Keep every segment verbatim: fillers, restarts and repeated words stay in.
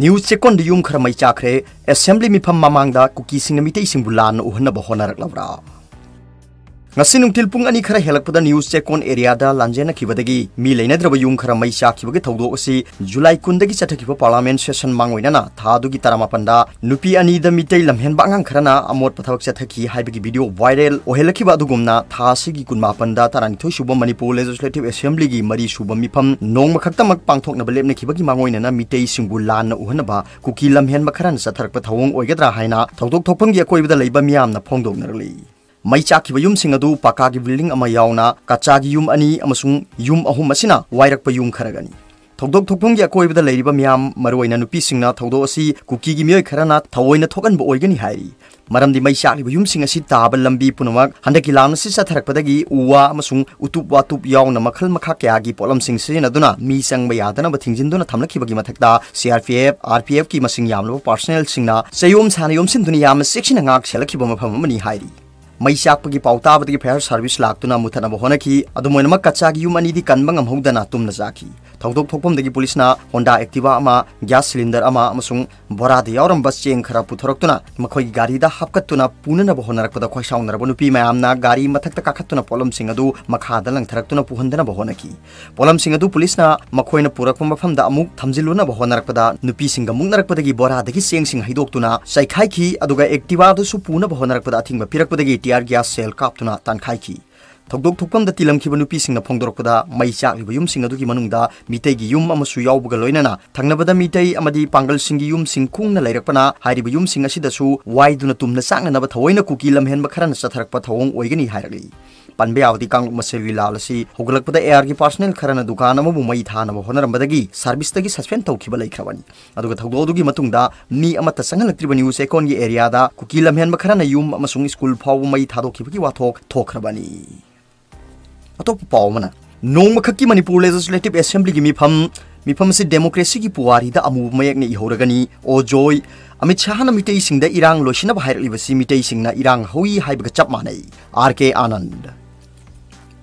New ꯆꯦꯛꯀꯣꯟꯗ ꯌꯨꯝ ꯈꯔ ꯃꯩ ꯆꯥꯛꯈ꯭ꯔꯦ꯫ ꯑꯦꯁꯦꯝꯕ꯭ꯂꯤ ꯃꯤꯐꯝ ꯃꯃꯥꯡꯗ ꯀꯨꯀꯤꯁꯤꯡꯅ ꯃꯤꯇꯩꯁꯤꯡꯕꯨ ꯂꯥꯟꯅ ꯎꯍꯟꯅꯕ ꯍꯣꯠꯅꯔꯛꯂꯕ꯭ꯔꯥ? ꯉꯁꯤ ꯅꯨꯡꯊꯤꯜ ꯄꯨꯡ ꯑꯅꯤ ꯈꯔ ꯍꯦꯜꯂꯛꯄꯗ ꯅ꯭ꯌꯨ ꯆꯦꯛꯀꯣꯟ ꯑꯦꯔꯤꯌꯥꯗ ꯂꯥꯟꯖꯦꯟꯅꯈꯤꯕꯗꯒꯤ ꯃꯤ ꯂꯩꯅꯗ꯭ꯔꯕ ꯌꯨꯝ ꯈꯔ ꯃꯩ ꯆꯥꯛꯈꯤꯕꯒꯤ ꯊꯧꯗꯣꯛ ꯑꯁꯤ ꯖꯨꯂꯥꯏ ꯀꯨꯟꯗꯒꯤ ꯆꯠꯊꯈꯤꯕ ꯄꯥꯔꯂꯥꯃꯦꯟ ꯁꯦꯁꯟ ꯃꯥꯡꯑꯣꯏꯅꯅ ꯊꯥ ꯑꯗꯨꯒꯤ ꯇꯔꯥꯃꯥꯄꯟꯗ ꯅꯨꯄꯤ ꯑꯅꯤꯗ ꯃꯤꯇꯩ ꯂꯝꯍꯦꯟꯕ ꯑꯉꯥꯡ ꯈꯔꯅ ꯑꯃꯣꯠꯄ ꯊꯕꯛ ꯆꯠꯊꯈꯤ ꯍꯥꯏꯕꯒꯤ ꯚꯤꯗꯤꯑꯣ ꯚꯥꯏꯔꯦꯜ ꯑꯣꯏꯍꯜꯂꯛꯈꯤꯕ ꯑꯗꯨꯒꯨꯝꯅ ꯊꯥ ꯑꯁꯤꯒꯤ ꯀꯨꯟꯃꯥꯄꯟꯗ ꯇꯔꯥꯅꯤꯊꯣꯏ ꯁꯨꯕ ꯃꯅꯤꯄꯨꯔ ꯂꯦꯖꯤꯁꯂꯦꯇꯤꯚ ꯑꯦꯁꯦꯝꯕ꯭ꯂꯤꯒꯤ ꯃꯔꯤ ꯁꯨꯕ ꯃꯤꯐꯝ ꯅꯣꯡꯃ ꯈꯛꯇꯃꯛ ꯄꯥꯡꯊꯣꯛꯅꯕ ꯂꯦꯞꯅꯈꯤꯕꯒꯤ ꯃꯥꯡꯑꯣꯏꯅꯅ ꯃꯤꯇꯩꯁꯤꯡꯕꯨ ꯂꯥꯟꯅ ꯎꯍꯟꯅꯕ ꯀꯨꯀꯤ ꯂꯝꯍꯦꯟꯕ ꯈꯔꯅ ꯆꯠꯊꯔꯛꯄ ꯊꯧꯑꯣꯡ ꯑꯣꯏꯒꯗ꯭ꯔꯥ ꯍꯥꯏꯅ ꯊꯧꯗꯣꯛ ꯊꯣꯛꯐꯝꯒꯤ ꯑꯀꯣꯏꯕꯗ ꯂꯩꯕ ꯃꯤꯌꯥꯝꯅ ꯐꯣꯡꯗꯣꯛꯅꯔꯛꯂꯤ꯫ ꯃꯩ ꯆꯥꯛꯈꯤꯕ ꯌꯨꯝꯁꯤꯡ ꯑꯗꯨ ꯄꯥꯀꯥꯒꯤ ꯕꯤꯜꯗꯤꯡ ꯑꯃ ꯌꯥꯎꯅ ꯀꯆꯥꯒꯤ ꯌꯨꯝ ꯑꯅꯤ ꯑꯃꯁꯨꯡ ꯌꯨꯝ ꯑꯍꯨꯝ ꯑꯁꯤꯅ ꯋꯥꯏꯔꯛꯄ ꯌꯨꯝ ꯈꯔꯒꯅꯤ꯫ ꯊꯧꯗꯣꯛ ꯊꯣꯛꯐꯝꯒꯤ ꯑꯀꯣꯏꯕꯗ ꯂꯩꯔꯤꯕ ꯃꯤꯌꯥꯝ, ꯃꯔꯨꯑꯣꯏꯅ ꯅꯨꯄꯤꯁꯤꯡꯅ ꯊꯧꯗꯣꯛ ꯑꯁꯤ ꯀꯨꯀꯤꯒꯤ ꯃꯤꯑꯣꯏ ꯈꯔꯅ ꯊꯑꯣꯏꯅ ꯊꯣꯛꯍꯟꯕ ꯑꯣꯏꯒꯅꯤ ꯍꯥꯏꯔꯤ꯫ ꯃꯔꯝꯗꯤ ꯃꯩ ꯆꯥꯛꯂꯤꯕ ꯌꯨꯝꯁꯤꯡ ꯑꯁꯤ ꯇꯥꯕ ꯂꯝꯕꯤ ꯄꯨꯝꯅꯃꯛ ꯍꯟꯗꯛꯀꯤ ꯂꯥꯟ ꯑꯁꯤ ꯆꯠꯊꯔꯛꯄꯗꯒꯤ ꯎ ꯋꯥ ꯑꯃꯁꯨꯡ ꯎꯇꯨꯞ ꯋꯥꯇꯨꯞ ꯌꯥꯎꯅ ꯃꯈꯜ ꯃꯈꯥ ꯀꯌꯥꯒꯤ ꯄꯣꯠꯂꯝꯁꯤꯡ ꯁꯤꯖꯤꯟꯅꯗꯨꯅ ꯃꯤ ꯆꯪꯕ ꯌꯥꯗꯅꯕ ꯊꯤꯡꯖꯤꯟꯗꯨꯅ ꯊꯝꯂꯛꯈꯤꯕꯒꯤ ꯃꯊꯛꯇ C R P F, R P ꯑꯦꯐꯀꯤ ꯃꯁꯤꯡ ꯌꯥꯝꯂꯕ ꯄꯥꯔꯁꯅꯦꯜꯁꯤꯡꯅ ꯆꯌꯣꯝ ꯁꯥꯅ ꯌꯣꯝꯁꯤꯟꯗꯨꯅ ꯌꯥꯝꯅ ꯆꯦꯛꯁꯤꯟꯅ ꯉꯥꯛ ꯁꯦꯜꯂꯛꯈꯤꯕ ꯃꯐꯝ ꯑꯃꯅꯤ ꯍꯥꯏꯔꯤ꯫ ꯃꯩ ꯆꯥꯛꯄꯒꯤ ꯄꯥꯎ ꯇꯥꯕꯗꯒꯤ ꯐꯥꯌꯔ ꯁꯥꯔꯚꯤꯁ ꯂꯥꯛꯇꯨꯅ ꯃꯨꯊꯠꯅꯕ ꯍꯣꯠꯅꯈꯤ꯫ ꯑꯗꯨꯝ ꯑꯣꯏꯅꯃꯛ, ꯀꯆꯥꯒꯤ ꯌꯨꯝ ꯑꯅꯤꯗꯤ ꯀꯟꯕ ꯉꯝꯍꯧꯗꯅ ꯇꯨꯝꯅ ꯆꯥꯈꯤ꯫ ꯊꯧꯗꯣꯛ ꯊꯣꯛꯐꯝꯗꯒꯤ ꯄꯨꯂꯤꯁꯅ ꯍꯣꯟꯗꯥ ꯑꯦꯛꯇꯤꯚꯥ ꯑꯃ, ꯒ꯭ꯌꯥꯁ ꯁꯤꯂꯤꯟꯗꯔ ꯑꯃ ꯑꯃꯁꯨꯡ ꯕꯣꯔꯥꯗ ꯌꯥꯎꯔꯝꯕ ꯆꯦꯡ ꯈꯔ ꯄꯨꯊꯣꯔꯛꯇꯨꯅ ꯃꯈꯣꯏꯒꯤ ꯒꯥꯔꯤꯗ ꯍꯥꯞꯀꯠꯇꯨꯅ ꯄꯨꯅꯅꯕ ꯍꯣꯠꯅꯔꯛꯄꯗ ꯈꯣꯏꯁꯥꯎꯅꯔꯕ ꯅꯨꯄꯤ ꯃꯌꯥꯝꯅ ꯒꯥꯔꯤ ꯃꯊꯛꯇ ꯀꯥꯈꯠꯇꯨꯅ ꯄꯣꯠꯂꯝꯁꯤꯡ ꯑꯗꯨ ꯃꯈꯥꯗ ꯂꯪꯊꯔꯛꯇꯨꯅ ꯄꯨꯍꯟꯗꯅꯕ ꯍꯣꯠꯅꯈꯤ꯫ ꯄꯣꯠꯂꯝꯁꯤꯡ ꯑꯗꯨ ꯄꯨꯂꯤꯁꯅ ꯃꯈꯣꯏꯅ ꯄꯨꯔꯛꯄ ꯃꯐꯝꯗ ꯑꯃꯨꯛ ꯊꯝꯖꯤꯜꯂꯨꯅꯕ ꯍꯣꯠꯅꯔꯛꯄꯗ ꯅꯨꯄꯤꯁꯤꯡꯒ ꯃꯨꯛꯅꯔꯛꯄꯗꯒꯤ ꯕꯣꯔꯥꯗꯒꯤ ꯆꯦꯡꯁꯤꯡ ꯍꯩꯗꯣꯛꯇꯨꯅ ꯆꯥꯏꯈꯥꯏꯈꯤ, ꯑꯗꯨꯒ ꯑꯦꯛꯇꯤꯚꯥꯗꯨꯁꯨ ꯄꯨꯅꯕ ꯍꯣꯠꯅꯔꯛꯄꯗ ꯑꯊꯤꯡꯕ ꯄꯤꯔꯛꯄꯗꯒꯤ ꯇꯤꯌꯥꯔ ꯒ꯭ꯌꯥꯁ ꯁꯦꯜ ꯀꯥꯞꯇꯨꯅ ꯇꯥꯟꯈꯥꯏꯈꯤ꯫ ꯊꯧꯗꯣꯛ ꯊꯣꯛꯐꯝꯗ ꯇꯤꯜꯂꯝꯈꯤꯕ ꯅꯨꯄꯤꯁꯤꯡꯅ ꯐꯣꯡꯗꯣꯔꯛꯄꯗ, ꯃꯩ ꯆꯥꯛꯂꯤꯕ ꯌꯨꯝꯁꯤꯡ ꯑꯗꯨꯒꯤ ꯃꯅꯨꯡꯗ ꯃꯤꯇꯩꯒꯤ ꯌꯨꯝ ꯑꯃꯁꯨ ꯌꯥꯎꯕꯒ ꯂꯣꯏꯅꯅ ꯊꯪꯅꯕꯗ ꯃꯤꯇꯩ ꯑꯃꯗꯤ ꯄꯥꯡꯒꯜꯁꯤꯡꯒꯤ ꯌꯨꯝꯁꯤꯡ ꯈꯨꯡꯅ ꯂꯩꯔꯛꯄꯅ ꯍꯥꯏꯔꯤꯕ ꯌꯨꯝꯁꯤꯡ ꯑꯁꯤꯗꯁꯨ ꯋꯥꯏꯗꯨꯅ ꯇꯨꯝꯅ ꯆꯥꯛꯅꯅꯕ ꯊꯑꯣꯏꯅ ꯀꯨꯀꯤ ꯂꯝꯍꯦꯟꯕ ꯈꯔꯅ ꯆꯠꯊꯔꯛꯄ ꯊꯧꯑꯣꯡ ꯑꯣꯏꯒꯅꯤ ꯍꯥꯏꯔꯛꯂꯤ꯫ ꯄꯟꯕ ꯌꯥꯕꯗꯤ, ꯀꯥꯡꯂꯨꯞ ꯃꯁꯦꯜꯒꯤ ꯂꯥꯜ ꯑꯁꯤ ꯍꯧꯒꯠꯂꯛꯄꯗ ꯑꯦ ꯑꯥꯔꯒꯤ ꯄꯥꯔꯁꯅꯦꯜ ꯈꯔꯅ ꯗꯨꯀꯥꯟ ꯑꯃꯕꯨ ꯃꯩ ꯊꯥꯅꯕ ꯍꯣꯠꯅꯔꯝꯕꯗꯒꯤ ꯁꯥꯔꯚꯤꯁꯇꯒꯤ ꯁꯁꯄꯦꯟ ꯇꯧꯈꯤꯕ ꯂꯩꯈ꯭ꯔꯕꯅꯤ꯫ ꯑꯗꯨꯒ ꯊꯧꯗꯣꯛ ꯑꯗꯨꯒꯤ ꯃꯇꯨꯡꯗ ꯃꯤ ꯑꯃꯠꯇ ꯆꯪꯍꯜꯂꯛꯇ꯭ꯔꯤꯕ ꯅ꯭ꯌꯨ ꯆꯦꯛꯀꯣꯟꯒꯤ ꯑꯦꯔꯤꯌꯥꯗ ꯀꯨꯀꯤ ꯂꯝꯍꯦꯟꯕ ꯈꯔꯅ ꯌꯨꯝ ꯑꯃꯁꯨꯡ ꯁ꯭ꯀꯨꯜ ꯐꯥꯎꯕ ꯃꯩ ꯊꯥꯗꯣꯛꯈꯤꯕꯒꯤ ꯋꯥꯊꯣꯛ ꯊꯣꯛꯈ꯭ꯔꯕꯅꯤ꯫ ꯑꯇꯣꯞꯄ ꯄꯥꯎ ꯑꯃꯅ, ꯅꯣꯡꯃꯈꯛꯀꯤ ꯃꯅꯤꯄꯨꯔ ꯂꯦꯖꯤꯁꯂꯦꯇꯤꯚ ꯑꯦꯁꯦꯝꯕ꯭ꯂꯤꯒꯤ ꯃꯤꯐꯝ, ꯃꯤꯐꯝ ꯑꯁꯤ ꯗꯦꯃꯣꯀ꯭ꯔꯦꯁꯤꯒꯤ ꯄꯨꯋꯥꯔꯤꯗ ꯑꯃꯨꯕ ꯃꯌꯦꯛꯅ ꯏꯍꯧꯔꯒꯅꯤ꯫ ꯑꯣ ꯖꯣꯏ, ꯑꯃꯤꯠ ꯁꯥꯍꯅ ꯃꯤꯇꯩꯁꯤꯡꯗ ꯏꯔꯥꯡ ꯂꯣꯏꯁꯤꯟꯅꯕ ꯍꯥꯏꯔꯛꯂꯤꯕꯁꯤ ꯃꯤꯇꯩꯁꯤꯡꯅ ꯏꯔꯥꯡ ꯍꯧꯏ ꯍꯥꯏꯕꯒ ꯆꯞ ꯃꯥꯟꯅꯩ꯫ ꯑꯥꯔ ꯀꯦ ꯑꯥꯅꯟꯗ꯫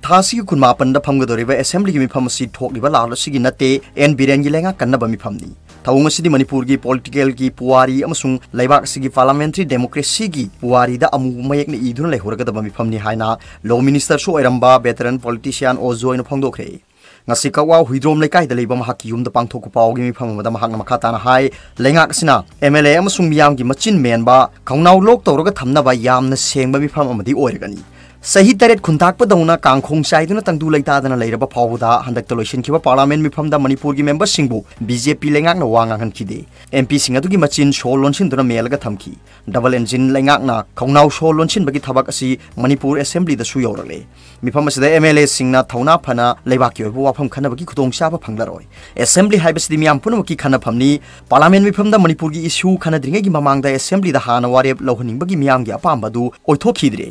ꯊꯥ ꯑꯁꯤꯒꯤ ꯀꯨꯟꯃꯥꯄꯟꯗ ꯐꯝꯒꯗꯧꯔꯤꯕ ꯑꯦꯁꯦꯝꯕ꯭ꯂꯤꯒꯤ ꯃꯤꯐꯝ ꯑꯁꯤ ꯊꯣꯛꯂꯤꯕ ꯂꯥꯜ ꯑꯁꯤꯒꯤ ꯅꯠꯇꯦ, ꯑꯦꯟ ꯕꯤꯔꯦꯟꯒꯤ ꯂꯩꯉꯥꯛ ꯀꯟꯅꯕ ꯃꯤꯐꯝꯅꯤ꯫ ꯊꯧꯑꯣꯡ ꯑꯁꯤꯗꯤ ꯃꯅꯤꯄꯨꯔꯒꯤ ꯄꯣꯂꯤꯇꯤꯀꯦꯜꯒꯤ ꯄꯨꯋꯥꯔꯤ ꯑꯃꯁꯨꯡ ꯂꯩꯕꯥꯛ ꯑꯁꯤꯒꯤ ꯄꯥꯔꯂꯥꯃꯦꯟꯇꯔꯤ ꯗꯦꯃꯣꯀ꯭ꯔꯦꯁꯤꯒꯤ ꯄꯨꯋꯥꯔꯤꯗ ꯑꯃꯨꯕ ꯃꯌꯦꯛꯅ ꯏꯗꯨꯅ ꯂꯩꯍꯧꯔꯒꯗꯕ ꯃꯤꯐꯝꯅꯤ ꯍꯥꯏꯅ ꯂꯣ ꯃꯤꯅꯤꯁꯇꯔꯁꯨ ꯑꯣꯏꯔꯝꯕ ꯚꯦꯇꯔꯟ ꯄꯣꯂꯤꯇꯤꯁꯤꯌꯥꯟ ꯑꯣ ꯖꯣꯏꯅ ꯐꯣꯡꯗꯣꯛꯈ꯭ꯔꯦ꯫ ꯉꯁꯤ ꯀꯛꯋꯥ ꯍꯨꯏꯗ꯭ꯔꯣꯝ ꯂꯩꯀꯥꯏꯗ ꯂꯩꯕ ꯃꯍꯥꯛꯀꯤ ꯌꯨꯝꯗ ꯄꯥꯡꯊꯣꯛꯄ ꯄꯥꯎꯒꯤ ꯃꯤꯐꯝ ꯑꯃꯗ ꯃꯍꯥꯛꯅ ꯃꯈꯥ ꯇꯥꯅ ꯍꯥꯏ, ꯂꯩꯉꯥꯛ ꯑꯁꯤꯅ ꯑꯦꯝ ꯑꯦꯜ ꯑꯦ ꯑꯃꯁꯨꯡ ꯃꯤꯌꯥꯝꯒꯤ ꯃꯆꯤꯟ ꯃꯦꯟꯕ, ꯈꯧꯅꯥꯎ ꯂꯣꯛ ꯇꯧꯔꯒ ꯊꯝꯅꯕ ꯌꯥꯝꯅ ꯁꯦꯡꯕ ꯃꯤꯐꯝ ꯑꯃꯗꯤ ꯑꯣꯏꯔꯒꯅꯤ꯫ ꯆꯍꯤ ꯇꯔꯦꯠ ꯈꯨꯟꯇꯥꯛꯄꯗꯧꯅ ꯀꯥꯡꯈꯣꯡ ꯆꯥꯏꯗꯨꯅ ꯇꯪꯗꯨ ꯂꯩꯇꯥꯗꯅ ꯂꯩꯔꯕ ꯐꯥꯎꯕꯗ ꯍꯟꯗꯛꯇ ꯂꯣꯏꯁꯤꯟꯈꯤꯕ ꯄꯥꯔꯂꯥꯃꯦꯟ ꯃꯤꯐꯝꯗ ꯃꯅꯤꯄꯨꯔꯒꯤ ꯃꯦꯝꯕꯔꯁꯤꯡꯕꯨ ꯕꯤ ꯖꯦ ꯄꯤ ꯂꯩꯉꯥꯛꯅ ꯋꯥ ꯉꯥꯡꯍꯟꯈꯤꯗꯦ꯫ ꯑꯦꯝ ꯄꯤꯁꯤꯡ ꯑꯗꯨꯒꯤ ꯃꯆꯤꯟ ꯁꯣ ꯂꯣꯟꯁꯤꯟꯗꯨꯅ ꯃꯦꯜꯂꯒ ꯊꯝꯈꯤ꯫ ꯗꯕꯜ ꯏꯟꯖꯤꯟ ꯂꯩꯉꯥꯛꯅ ꯈꯧꯅꯥꯎ ꯁꯣ ꯂꯣꯟꯁꯤꯟꯕꯒꯤ ꯊꯕꯛ ꯑꯁꯤ ꯃꯅꯤꯄꯨꯔ ꯑꯦꯁꯦꯝꯕ꯭ꯂꯤꯗꯁꯨ ꯌꯧꯔꯛꯂꯦ꯫ ꯃꯤꯐꯝ ꯑꯁꯤꯗ ꯑꯦꯝ ꯑꯦꯜ ꯑꯦꯁꯤꯡꯅ ꯊꯧꯅꯥ ꯐꯅ ꯂꯩꯕꯥꯛꯀꯤ ꯑꯣꯏꯕ ꯋꯥꯐꯝ ꯈꯟꯅꯕꯒꯤ ꯈꯨꯗꯣꯡꯆꯥꯕ ꯐꯪꯂꯔꯣꯏ꯫ ꯑꯦꯁꯦꯝꯕ꯭ꯂꯤ ꯍꯥꯏꯕꯁꯤꯗꯤ ꯃꯤꯌꯥꯝ ꯄꯨꯝꯅꯃꯛꯀꯤ ꯈꯟꯅꯐꯝꯅꯤ꯫ ꯄꯥꯔꯂꯥꯃꯦꯟ ꯃꯤꯐꯝꯗ ꯃꯅꯤꯄꯨꯔꯒꯤ ꯏꯁꯨ ꯈꯟꯅꯗ꯭ꯔꯤꯉꯩꯒꯤ ꯃꯃꯥꯡꯗ ꯑꯦꯁꯦꯝꯕ꯭ꯂꯤꯗ ꯍꯥꯟꯅ ꯋꯥꯔꯦꯞ ꯂꯧꯍꯟꯅꯤꯡꯕꯒꯤ ꯃꯤꯌꯥꯝꯒꯤ ꯑꯄꯥꯝꯕ ꯑꯗꯨ ꯑꯣꯏꯊꯣꯛꯈꯤꯗ꯭ꯔꯦ꯫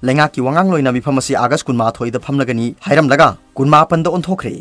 ꯂꯩꯉꯥꯛꯀꯤ ꯋꯥꯉꯥꯡꯂꯣꯏꯅ ꯃꯤꯐꯝ ꯑꯁꯤ ꯑꯥꯒꯁ ꯀꯨꯟꯃꯥꯊꯣꯏꯗ ꯐꯝꯂꯒꯅꯤ ꯍꯥꯏꯔꯝꯂꯒ ꯀꯨꯟꯃꯥꯄꯟꯗ ꯑꯣꯟꯊꯣꯛꯈ꯭ꯔꯦ꯫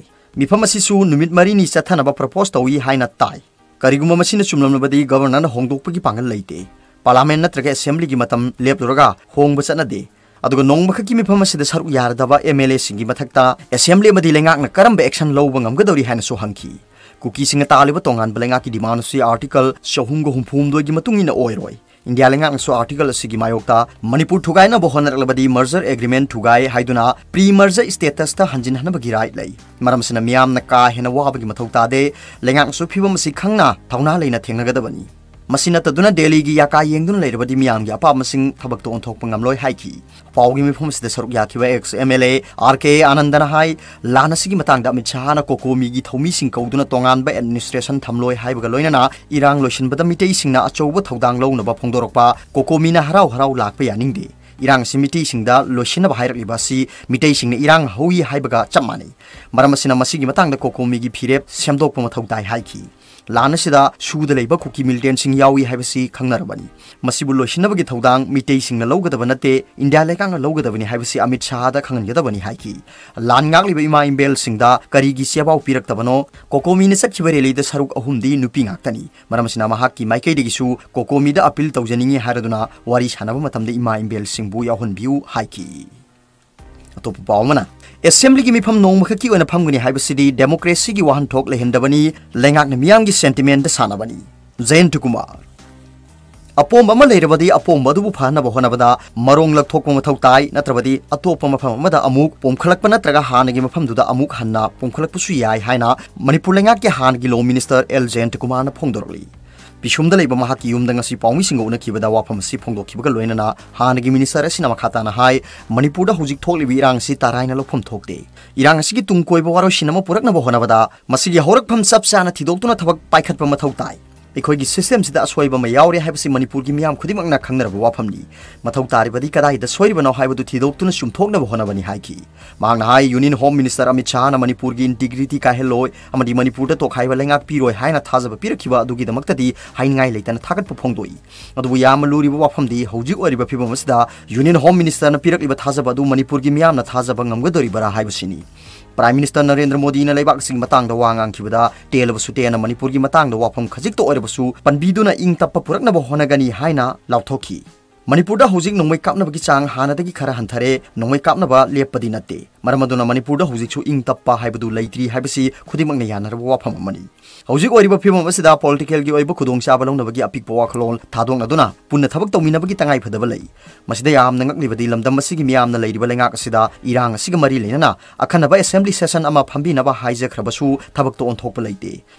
ꯃꯤꯐꯝ ꯑꯁꯤꯁꯨ ꯅꯨꯃꯤꯠ ꯃꯔꯤꯅꯤ ꯆꯠꯊꯅꯕ ꯄ꯭ꯔꯄꯣꯁ ꯇꯧꯏ ꯍꯥꯏꯅ ꯇꯥꯏ꯫ ꯀꯔꯤꯒꯨꯝꯕ ꯃꯁꯤꯅ ꯆꯨꯝꯂꯝꯂꯕꯗꯤ ꯒꯕꯔꯅꯔꯅ ꯍꯣꯡꯗꯣꯛꯄꯒꯤ ꯄꯥꯡꯒꯜ ꯂꯩꯇꯦ꯫ ꯄꯥꯔꯂꯥꯃꯦꯟ ꯅꯠꯇ꯭ꯔꯒ ꯑꯦꯁꯦꯝꯕ꯭ꯂꯤꯒꯤ ꯃꯇꯝ ꯂꯦꯞꯂꯨꯔꯒ ꯍꯣꯡꯕ ꯆꯠꯅꯗꯦ꯫ ꯑꯗꯨꯒ ꯅꯣꯡꯃꯈꯛꯀꯤ ꯃꯤꯐꯝ ꯑꯁꯤꯗ ꯁꯔꯨꯛ ꯌꯥꯔꯗꯕ ꯑꯦꯝ ꯑꯦꯜ ꯑꯦꯁꯤꯡꯒꯤ ꯃꯊꯛꯇ ꯑꯦꯁꯦꯝꯕ꯭ꯂꯤ ꯑꯃꯗꯤ ꯂꯩꯉꯥꯛꯅ ꯀꯔꯝꯕ ꯑꯦꯛꯁꯟ ꯂꯧꯕ ꯉꯝꯒꯗꯧꯔꯤ ꯍꯥꯏꯅꯁꯨ ꯍꯪꯈꯤ꯫ ꯀꯨꯀꯤꯁꯤꯡꯅ ꯇꯥꯜꯂꯤꯕ ꯇꯣꯉꯥꯟꯕ ꯂꯩꯉꯥꯛꯀꯤ ꯗꯤꯃꯥꯟ ꯑꯁꯤ ꯑꯥꯔꯇꯤꯀꯜ ꯆꯍꯨꯝꯒ ꯍꯨꯝꯐꯨ ꯍꯨꯝꯗꯣꯏꯒꯤ ꯃꯇꯨꯡ ꯏꯟꯅ ꯑꯣꯏꯔꯣꯏ꯫ ꯏꯟꯗꯤꯌꯥ ꯂꯩꯉꯥꯛꯅꯁꯨ ꯑꯥꯔꯇꯤꯀꯜ ꯑꯁꯤꯒꯤ ꯃꯥꯌꯣꯛꯇ ꯃꯅꯤꯄꯨꯔ ꯊꯨꯒꯥꯏꯅꯕ ꯍꯣꯠꯅꯔꯛꯂꯕꯗꯤ ꯃꯔꯖꯔ ꯑꯦꯒ꯭ꯔꯤꯃꯦꯟ ꯊꯨꯒꯥꯏ ꯍꯥꯏꯗꯨꯅ ꯄ꯭ꯔꯤ ꯃꯔꯖꯔ ꯁ꯭ꯇꯦꯇꯁꯇ ꯍꯟꯖꯤꯟꯍꯟꯅꯕꯒꯤ ꯔꯥꯏꯠ ꯂꯩ꯫ ꯃꯔꯝ ꯑꯁꯤꯅ ꯃꯤꯌꯥꯝꯅ ꯀꯥ ꯍꯦꯟꯅ ꯋꯥꯕꯒꯤ ꯃꯊꯧ ꯇꯥꯗꯦ꯫ ꯂꯩꯉꯥꯛꯅꯁꯨ ꯐꯤꯕꯝ ꯑꯁꯤ ꯈꯪꯅ ꯊꯧꯅꯥ ꯂꯩꯅ ꯊꯦꯡꯅꯒꯗꯕꯅꯤ꯫ ꯃꯁꯤ ꯅꯠꯇꯗꯨꯅ ꯗꯦꯜꯂꯤꯒꯤ ꯌꯥꯀꯥ ꯌꯦꯡꯗꯨꯅ ꯂꯩꯔꯕꯗꯤ ꯃꯤꯌꯥꯝꯒꯤ ꯑꯄꯥꯝꯕꯁꯤꯡ ꯊꯕꯛꯇ ꯑꯣꯟꯊꯣꯛꯄ ꯉꯝꯂꯣꯏ ꯍꯥꯏꯈꯤ꯫ ꯄꯥꯎꯒꯤ ꯃꯤꯐꯝ ꯑꯁꯤꯗ ꯁꯔꯨꯛ ꯌꯥꯈꯤꯕ ex M L A R K ꯑꯥꯅꯟꯗꯅ ꯍꯥꯏ, ꯂꯥꯟ ꯑꯁꯤꯒꯤ ꯃꯇꯥꯡꯗ ꯑꯃꯤꯠ ꯁꯍꯥꯅ ꯀꯣꯀꯣꯃꯤꯒꯤ ꯊꯧꯃꯤꯁꯤꯡ ꯀꯧꯗꯨꯅ ꯇꯣꯉꯥꯟꯕ ꯑꯦꯗꯃꯤꯅꯤꯁꯇ꯭ꯔꯦꯁꯟ ꯊꯝꯂꯣꯏ ꯍꯥꯏꯕꯒ ꯂꯣꯏꯅꯅ ꯏꯔꯥꯡ ꯂꯣꯏꯁꯤꯟꯕꯗ ꯃꯤꯇꯩꯁꯤꯡꯅ ꯑꯆꯧꯕ ꯊꯧꯗꯥꯡ ꯂꯧꯅꯕ ꯐꯣꯡꯗꯣꯔꯛꯄ ꯀꯣꯀꯣꯃꯤꯅ ꯍꯔꯥꯎ ꯍꯔꯥꯎ ꯂꯥꯛꯄ ꯌꯥꯅꯤꯡꯗꯦ꯫ ꯏꯔꯥꯡ ꯑꯁꯤ ꯃꯤꯇꯩꯁꯤꯡꯗ ꯂꯣꯏꯁꯤꯟꯅꯕ ꯍꯥꯏꯔꯛꯂꯤꯕ ꯑꯁꯤ ꯃꯤꯇꯩꯁꯤꯡꯅ ꯏꯔꯥꯡ ꯍꯧꯏ ꯍꯥꯏꯕꯒ ꯆꯞ ꯃꯥꯟꯅꯩ꯫ ꯃꯔꯝ ꯑꯁꯤꯅ ꯃꯁꯤꯒꯤ ꯃꯇꯥꯡꯗ ꯀꯣꯀꯣꯃꯤꯒꯤ ꯐꯤꯔꯦꯞ ꯁꯦꯝꯗꯣꯛꯄ ꯃꯊꯧ ꯇꯥꯏ ꯍꯥꯏꯈꯤ꯫ ꯂꯥꯟ ꯑꯁꯤꯗ ꯁꯨꯗ ꯂꯩꯕ ꯀꯨꯀꯤ ꯃꯤꯂꯤꯇꯦꯟꯁꯤꯡ ꯌꯥꯎꯏ ꯍꯥꯏꯕꯁꯤ ꯈꯪꯅꯔꯕꯅꯤ꯫ ꯃꯁꯤꯕꯨ ꯂꯣꯏꯁꯤꯟꯅꯕꯒꯤ ꯊꯧꯗꯥꯡ ꯃꯤꯇꯩꯁꯤꯡꯅ ꯂꯧꯒꯗꯕ ꯅꯠꯇꯦ, ꯏꯟꯗꯤꯌꯥ ꯂꯩꯉꯥꯛꯅ ꯂꯧꯒꯗꯕꯅꯤ ꯍꯥꯏꯕꯁꯤ ꯑꯃꯤꯠ ꯁꯍꯥꯗ ꯈꯪꯍꯟꯒꯗꯕꯅꯤ ꯍꯥꯏꯈꯤ꯫ ꯂꯥꯟ ꯉꯥꯛꯂꯤꯕ ꯏꯃꯥ ꯏꯝꯕꯦꯜꯁꯤꯡꯗ ꯀꯔꯤꯒꯤ ꯆꯦꯕꯥꯎ ꯄꯤꯔꯛꯇꯕꯅꯣ? ꯀꯣꯀꯣꯃꯤꯅ ꯆꯠꯈꯤꯕ ꯔꯦꯂꯤꯗ ꯁꯔꯨꯛ ꯑꯍꯨꯝꯗꯤ ꯅꯨꯄꯤ ꯉꯥꯛꯇꯅꯤ꯫ ꯃꯔꯝ ꯑꯁꯤꯅ ꯃꯍꯥꯛꯀꯤ ꯃꯥꯏꯀꯩꯗꯒꯤꯁꯨ ꯀꯣꯀꯣꯃꯤꯗ ꯑꯄꯤꯜ ꯇꯧꯖꯅꯤꯡꯏ ꯍꯥꯏꯔꯗꯨꯅ ꯋꯥꯔꯤ ꯁꯥꯟꯅꯕ ꯃꯇꯝꯗ ꯏꯃꯥ ꯏꯝꯕꯦꯜꯁꯤꯡꯕꯨ ꯌꯥꯎꯍꯟꯕꯤꯌꯨ ꯍꯥꯏꯈꯤ꯫ ꯑꯇꯣꯞꯄ ꯄꯥꯎ ꯑꯃꯅ, ꯑꯦꯁꯦꯝꯕ꯭ꯂꯤꯒꯤ ꯃꯤꯐꯝ ꯅꯣꯡꯃꯈꯛꯀꯤ ꯑꯣꯏꯅ ꯐꯝꯒꯅꯤ ꯍꯥꯏꯕꯁꯤꯗꯤ ꯗꯦꯃꯣꯀ꯭ꯔꯦꯁꯤꯒꯤ ꯋꯥꯍꯟꯊꯣꯛ ꯂꯩꯍꯟꯗꯕꯅꯤ, ꯂꯩꯉꯥꯛꯅ ꯃꯤꯌꯥꯝꯒꯤ ꯁꯦꯟꯇꯤꯃꯦꯟꯗ ꯁꯥꯟꯅꯕꯅꯤ꯫ ꯖꯌꯟꯇ ꯀꯨꯃꯥꯔ꯫ ꯑꯄꯣꯝꯕ ꯑꯃ ꯂꯩꯔꯕꯗꯤ ꯑꯄꯣꯝꯕ ꯑꯗꯨꯕꯨ ꯐꯍꯟꯅꯕ ꯍꯣꯠꯅꯕꯗ ꯃꯔꯣꯡ ꯂꯧꯊꯣꯛꯄ ꯃꯊꯧ ꯇꯥꯏ, ꯅꯠꯇ꯭ꯔꯕꯗꯤ ꯑꯇꯣꯞꯄ ꯃꯐꯝ ꯑꯃꯗ ꯑꯃꯨꯛ ꯄꯣꯝꯈꯠꯂꯛꯄ ꯅꯠꯇ꯭ꯔꯒ ꯍꯥꯟꯅꯒꯤ ꯃꯐꯝꯗꯨꯗ ꯑꯃꯨꯛ ꯍꯟꯅ ꯄꯣꯝꯈꯠꯂꯛꯄꯁꯨ ꯌꯥꯏ ꯍꯥꯏꯅ ꯃꯅꯤꯄꯨꯔ ꯂꯩꯉꯥꯛꯀꯤ ꯍꯥꯟꯅꯒꯤ Law Minister ꯑꯦꯜ ꯖꯌꯟꯇ ꯀꯨꯃꯥꯔꯅ ꯐꯣꯡꯗꯣꯔꯛꯂꯤ꯫ ꯄꯤꯁꯨꯝꯗ ꯂꯩꯕ ꯃꯍꯥꯛꯀꯤ ꯌꯨꯝꯗ ꯉꯁꯤ ꯄꯥꯎꯃꯤꯁꯤꯡꯒ ꯎꯅꯈꯤꯕꯗ ꯋꯥꯐꯝ ꯑꯁꯤ ꯐꯣꯡꯗꯣꯛꯈꯤꯕꯒ ꯂꯣꯏꯅꯅ ꯍꯥꯟꯅꯒꯤ Minister ꯑꯁꯤꯅ ꯃꯈꯥ ꯇꯥꯅ ꯍꯥꯏ, ꯃꯅꯤꯄꯨꯔꯗ ꯍꯧꯖꯤꯛ ꯊꯣꯛꯂꯤꯕ ꯏꯔꯥꯡ ꯑꯁꯤ ꯇꯔꯥꯏꯅ ꯂꯧꯐꯝ ꯊꯣꯛꯇꯦ꯫ ꯏꯔꯥꯡ ꯑꯁꯤꯒꯤ ꯇꯨꯡ ꯀꯣꯏꯕ ꯋꯥꯔꯣꯏꯁꯤꯟ ꯑꯃ ꯄꯨꯔꯛꯅꯕ ꯍꯣꯠꯅꯕꯗ ꯃꯁꯤꯒꯤ ꯍꯧꯔꯛꯐꯝ ꯆꯞ ꯆꯥꯅ ꯊꯤꯗꯣꯛꯇꯨꯅ ꯊꯕꯛ ꯄꯥꯏꯈꯠꯄ ꯃꯊꯧ ꯇꯥꯏ꯫ ꯑꯩꯈꯣꯏꯒꯤ systemꯁꯤꯗ ꯑꯁꯣꯏꯕ ꯑꯃ ꯌꯥꯎꯔꯦ ꯍꯥꯏꯕꯁꯤ ꯃꯅꯤꯄꯨꯔꯒꯤ ꯃꯤꯌꯥꯝ ꯈꯨꯗꯤꯡꯃꯛꯅ ꯈꯪꯅꯔꯕ ꯋꯥꯐꯝꯅꯤ꯫ ꯃꯊꯧ ꯇꯥꯔꯤꯕꯗꯤ ꯀꯗꯥꯏꯗ ꯁꯣꯏꯔꯤꯕꯅꯣ ꯍꯥꯏꯕꯗꯨ ꯊꯤꯗꯣꯛꯇꯨꯅ ꯆꯨꯝꯊꯣꯛꯅꯕ ꯍꯣꯠꯅꯕꯅꯤ ꯍꯥꯏꯈꯤ꯫ ꯃꯍꯥꯛꯅ ꯍꯥꯏ, Union Home Minister ꯑꯃꯤꯠ ꯁꯥꯍꯅ ꯃꯅꯤꯄꯨꯔꯒꯤ integrity ꯀꯥꯏꯍꯜꯂꯣꯏ ꯑꯃꯗꯤ ꯃꯅꯤꯄꯨꯔꯗ ꯇꯣꯈꯥꯏꯕ ꯂꯩꯉꯥꯛ ꯄꯤꯔꯣꯏ ꯍꯥꯏꯅ ꯊꯥꯖꯕ ꯄꯤꯔꯛꯈꯤꯕ ꯑꯗꯨꯒꯤꯗꯃꯛꯇꯗꯤ ꯍꯥꯏꯅꯤꯡꯉꯥꯏ ꯂꯩꯇꯅ ꯊꯥꯒꯠꯄ ꯐꯣꯡꯗꯣꯛꯏ꯫ ꯑꯗꯨꯕꯨ ꯌꯥꯝꯅ ꯂꯨꯔꯤꯕ ꯋꯥꯐꯝꯗꯤ ꯍꯧꯖꯤꯛ ꯑꯣꯏꯔꯤꯕ ꯐꯤꯕꯝ ꯑꯁꯤꯗ Union Home Ministerꯅ ꯄꯤꯔꯛꯂꯤꯕ ꯊꯥꯖꯕ ꯑꯗꯨ ꯃꯅꯤꯄꯨꯔꯒꯤ ꯃꯤꯌꯥꯝꯅ ꯊꯥꯖꯕ ꯉꯝꯒꯗꯧꯔꯤꯕꯔꯥ ꯍꯥꯏꯕꯁꯤꯅꯤ꯫ Prime Minister ꯅꯔꯦꯟꯗ꯭ꯔ ꯃꯣꯗꯤꯅ ꯂꯩꯕꯥꯛꯁꯤꯡꯒꯤ ꯃꯇꯥꯡꯗ ꯋꯥ ꯉꯥꯡꯈꯤꯕꯗ ꯇꯦꯜꯂꯕꯁꯨ ꯇꯦꯟꯅ ꯃꯅꯤꯄꯨꯔꯒꯤ ꯃꯇꯥꯡꯗ ꯋꯥꯐꯝ ꯈꯖꯤꯛꯇ ꯑꯣꯏꯔꯕꯁꯨ ꯄꯟꯕꯤꯗꯨꯅ ꯏꯪ ꯇꯞꯄ ꯄꯨꯔꯛꯅꯕ ꯍꯣꯠꯅꯒꯅꯤ ꯍꯥꯏꯅ ꯂꯥꯎꯊꯣꯛꯈꯤ꯫ ꯃꯅꯤꯄꯨꯔꯗ ꯍꯧꯖꯤꯛ ꯅꯣꯡꯃꯩ ꯀꯥꯞꯅꯕꯒꯤ ꯆꯥꯡ ꯍꯥꯟꯅꯗꯒꯤ ꯈꯔ ꯍꯟꯊꯔꯦ, ꯅꯣꯡꯃꯩ ꯀꯥꯞꯅꯕ ꯂꯦꯞꯄꯗꯤ ꯅꯠꯇꯦ꯫ ꯃꯔꯝ ꯑꯗꯨꯅ ꯃꯅꯤꯄꯨꯔꯗ ꯍꯧꯖꯤꯛꯁꯨ ꯏꯪ ꯇꯞꯄ ꯍꯥꯏꯕꯗꯨ ꯂꯩꯇ꯭ꯔꯤ ꯍꯥꯏꯕꯁꯤ ꯈꯨꯗꯤꯡꯃꯛꯅ ꯌꯥꯅꯔꯕ ꯋꯥꯐꯝ ꯑꯃꯅꯤ꯫ ꯍꯧꯖꯤꯛ ꯑꯣꯏꯔꯤꯕ ꯐꯤꯕꯝ ꯑꯁꯤꯗ politicalꯒꯤ ꯑꯣꯏꯕ ꯈꯨꯗꯣꯡꯆꯥꯕ ꯂꯧꯅꯕꯒꯤ ꯑꯄꯤꯛꯄ ꯋꯥꯈꯜꯂꯣꯟ ꯊꯥꯗꯣꯛꯅꯗꯨꯅ ꯄꯨꯟꯅ ꯊꯕꯛ ꯇꯧꯃꯤꯟꯅꯕꯒꯤ ꯇꯉꯥꯏꯐꯗꯕ ꯂꯩ꯫ ꯃꯁꯤꯗ ꯌꯥꯝꯅ ꯉꯛꯂꯤꯕꯗꯤ ꯂꯝꯗꯝ ꯑꯁꯤꯒꯤ ꯃꯤꯌꯥꯝꯅ ꯂꯩꯔꯤꯕ ꯂꯩꯉꯥꯛ ꯑꯁꯤꯗ ꯏꯔꯥꯡ ꯑꯁꯤꯒ ꯃꯔꯤ ꯂꯩꯅꯅ ꯑꯈꯟꯅꯕ assembly session ꯑꯃ ꯐꯝꯕꯤꯅꯕ ꯍꯥꯏꯖꯈ꯭ꯔꯕꯁꯨ ꯊꯕꯛꯇ ꯑꯣꯟꯊꯣꯛꯄ ꯂꯩꯇꯦ꯫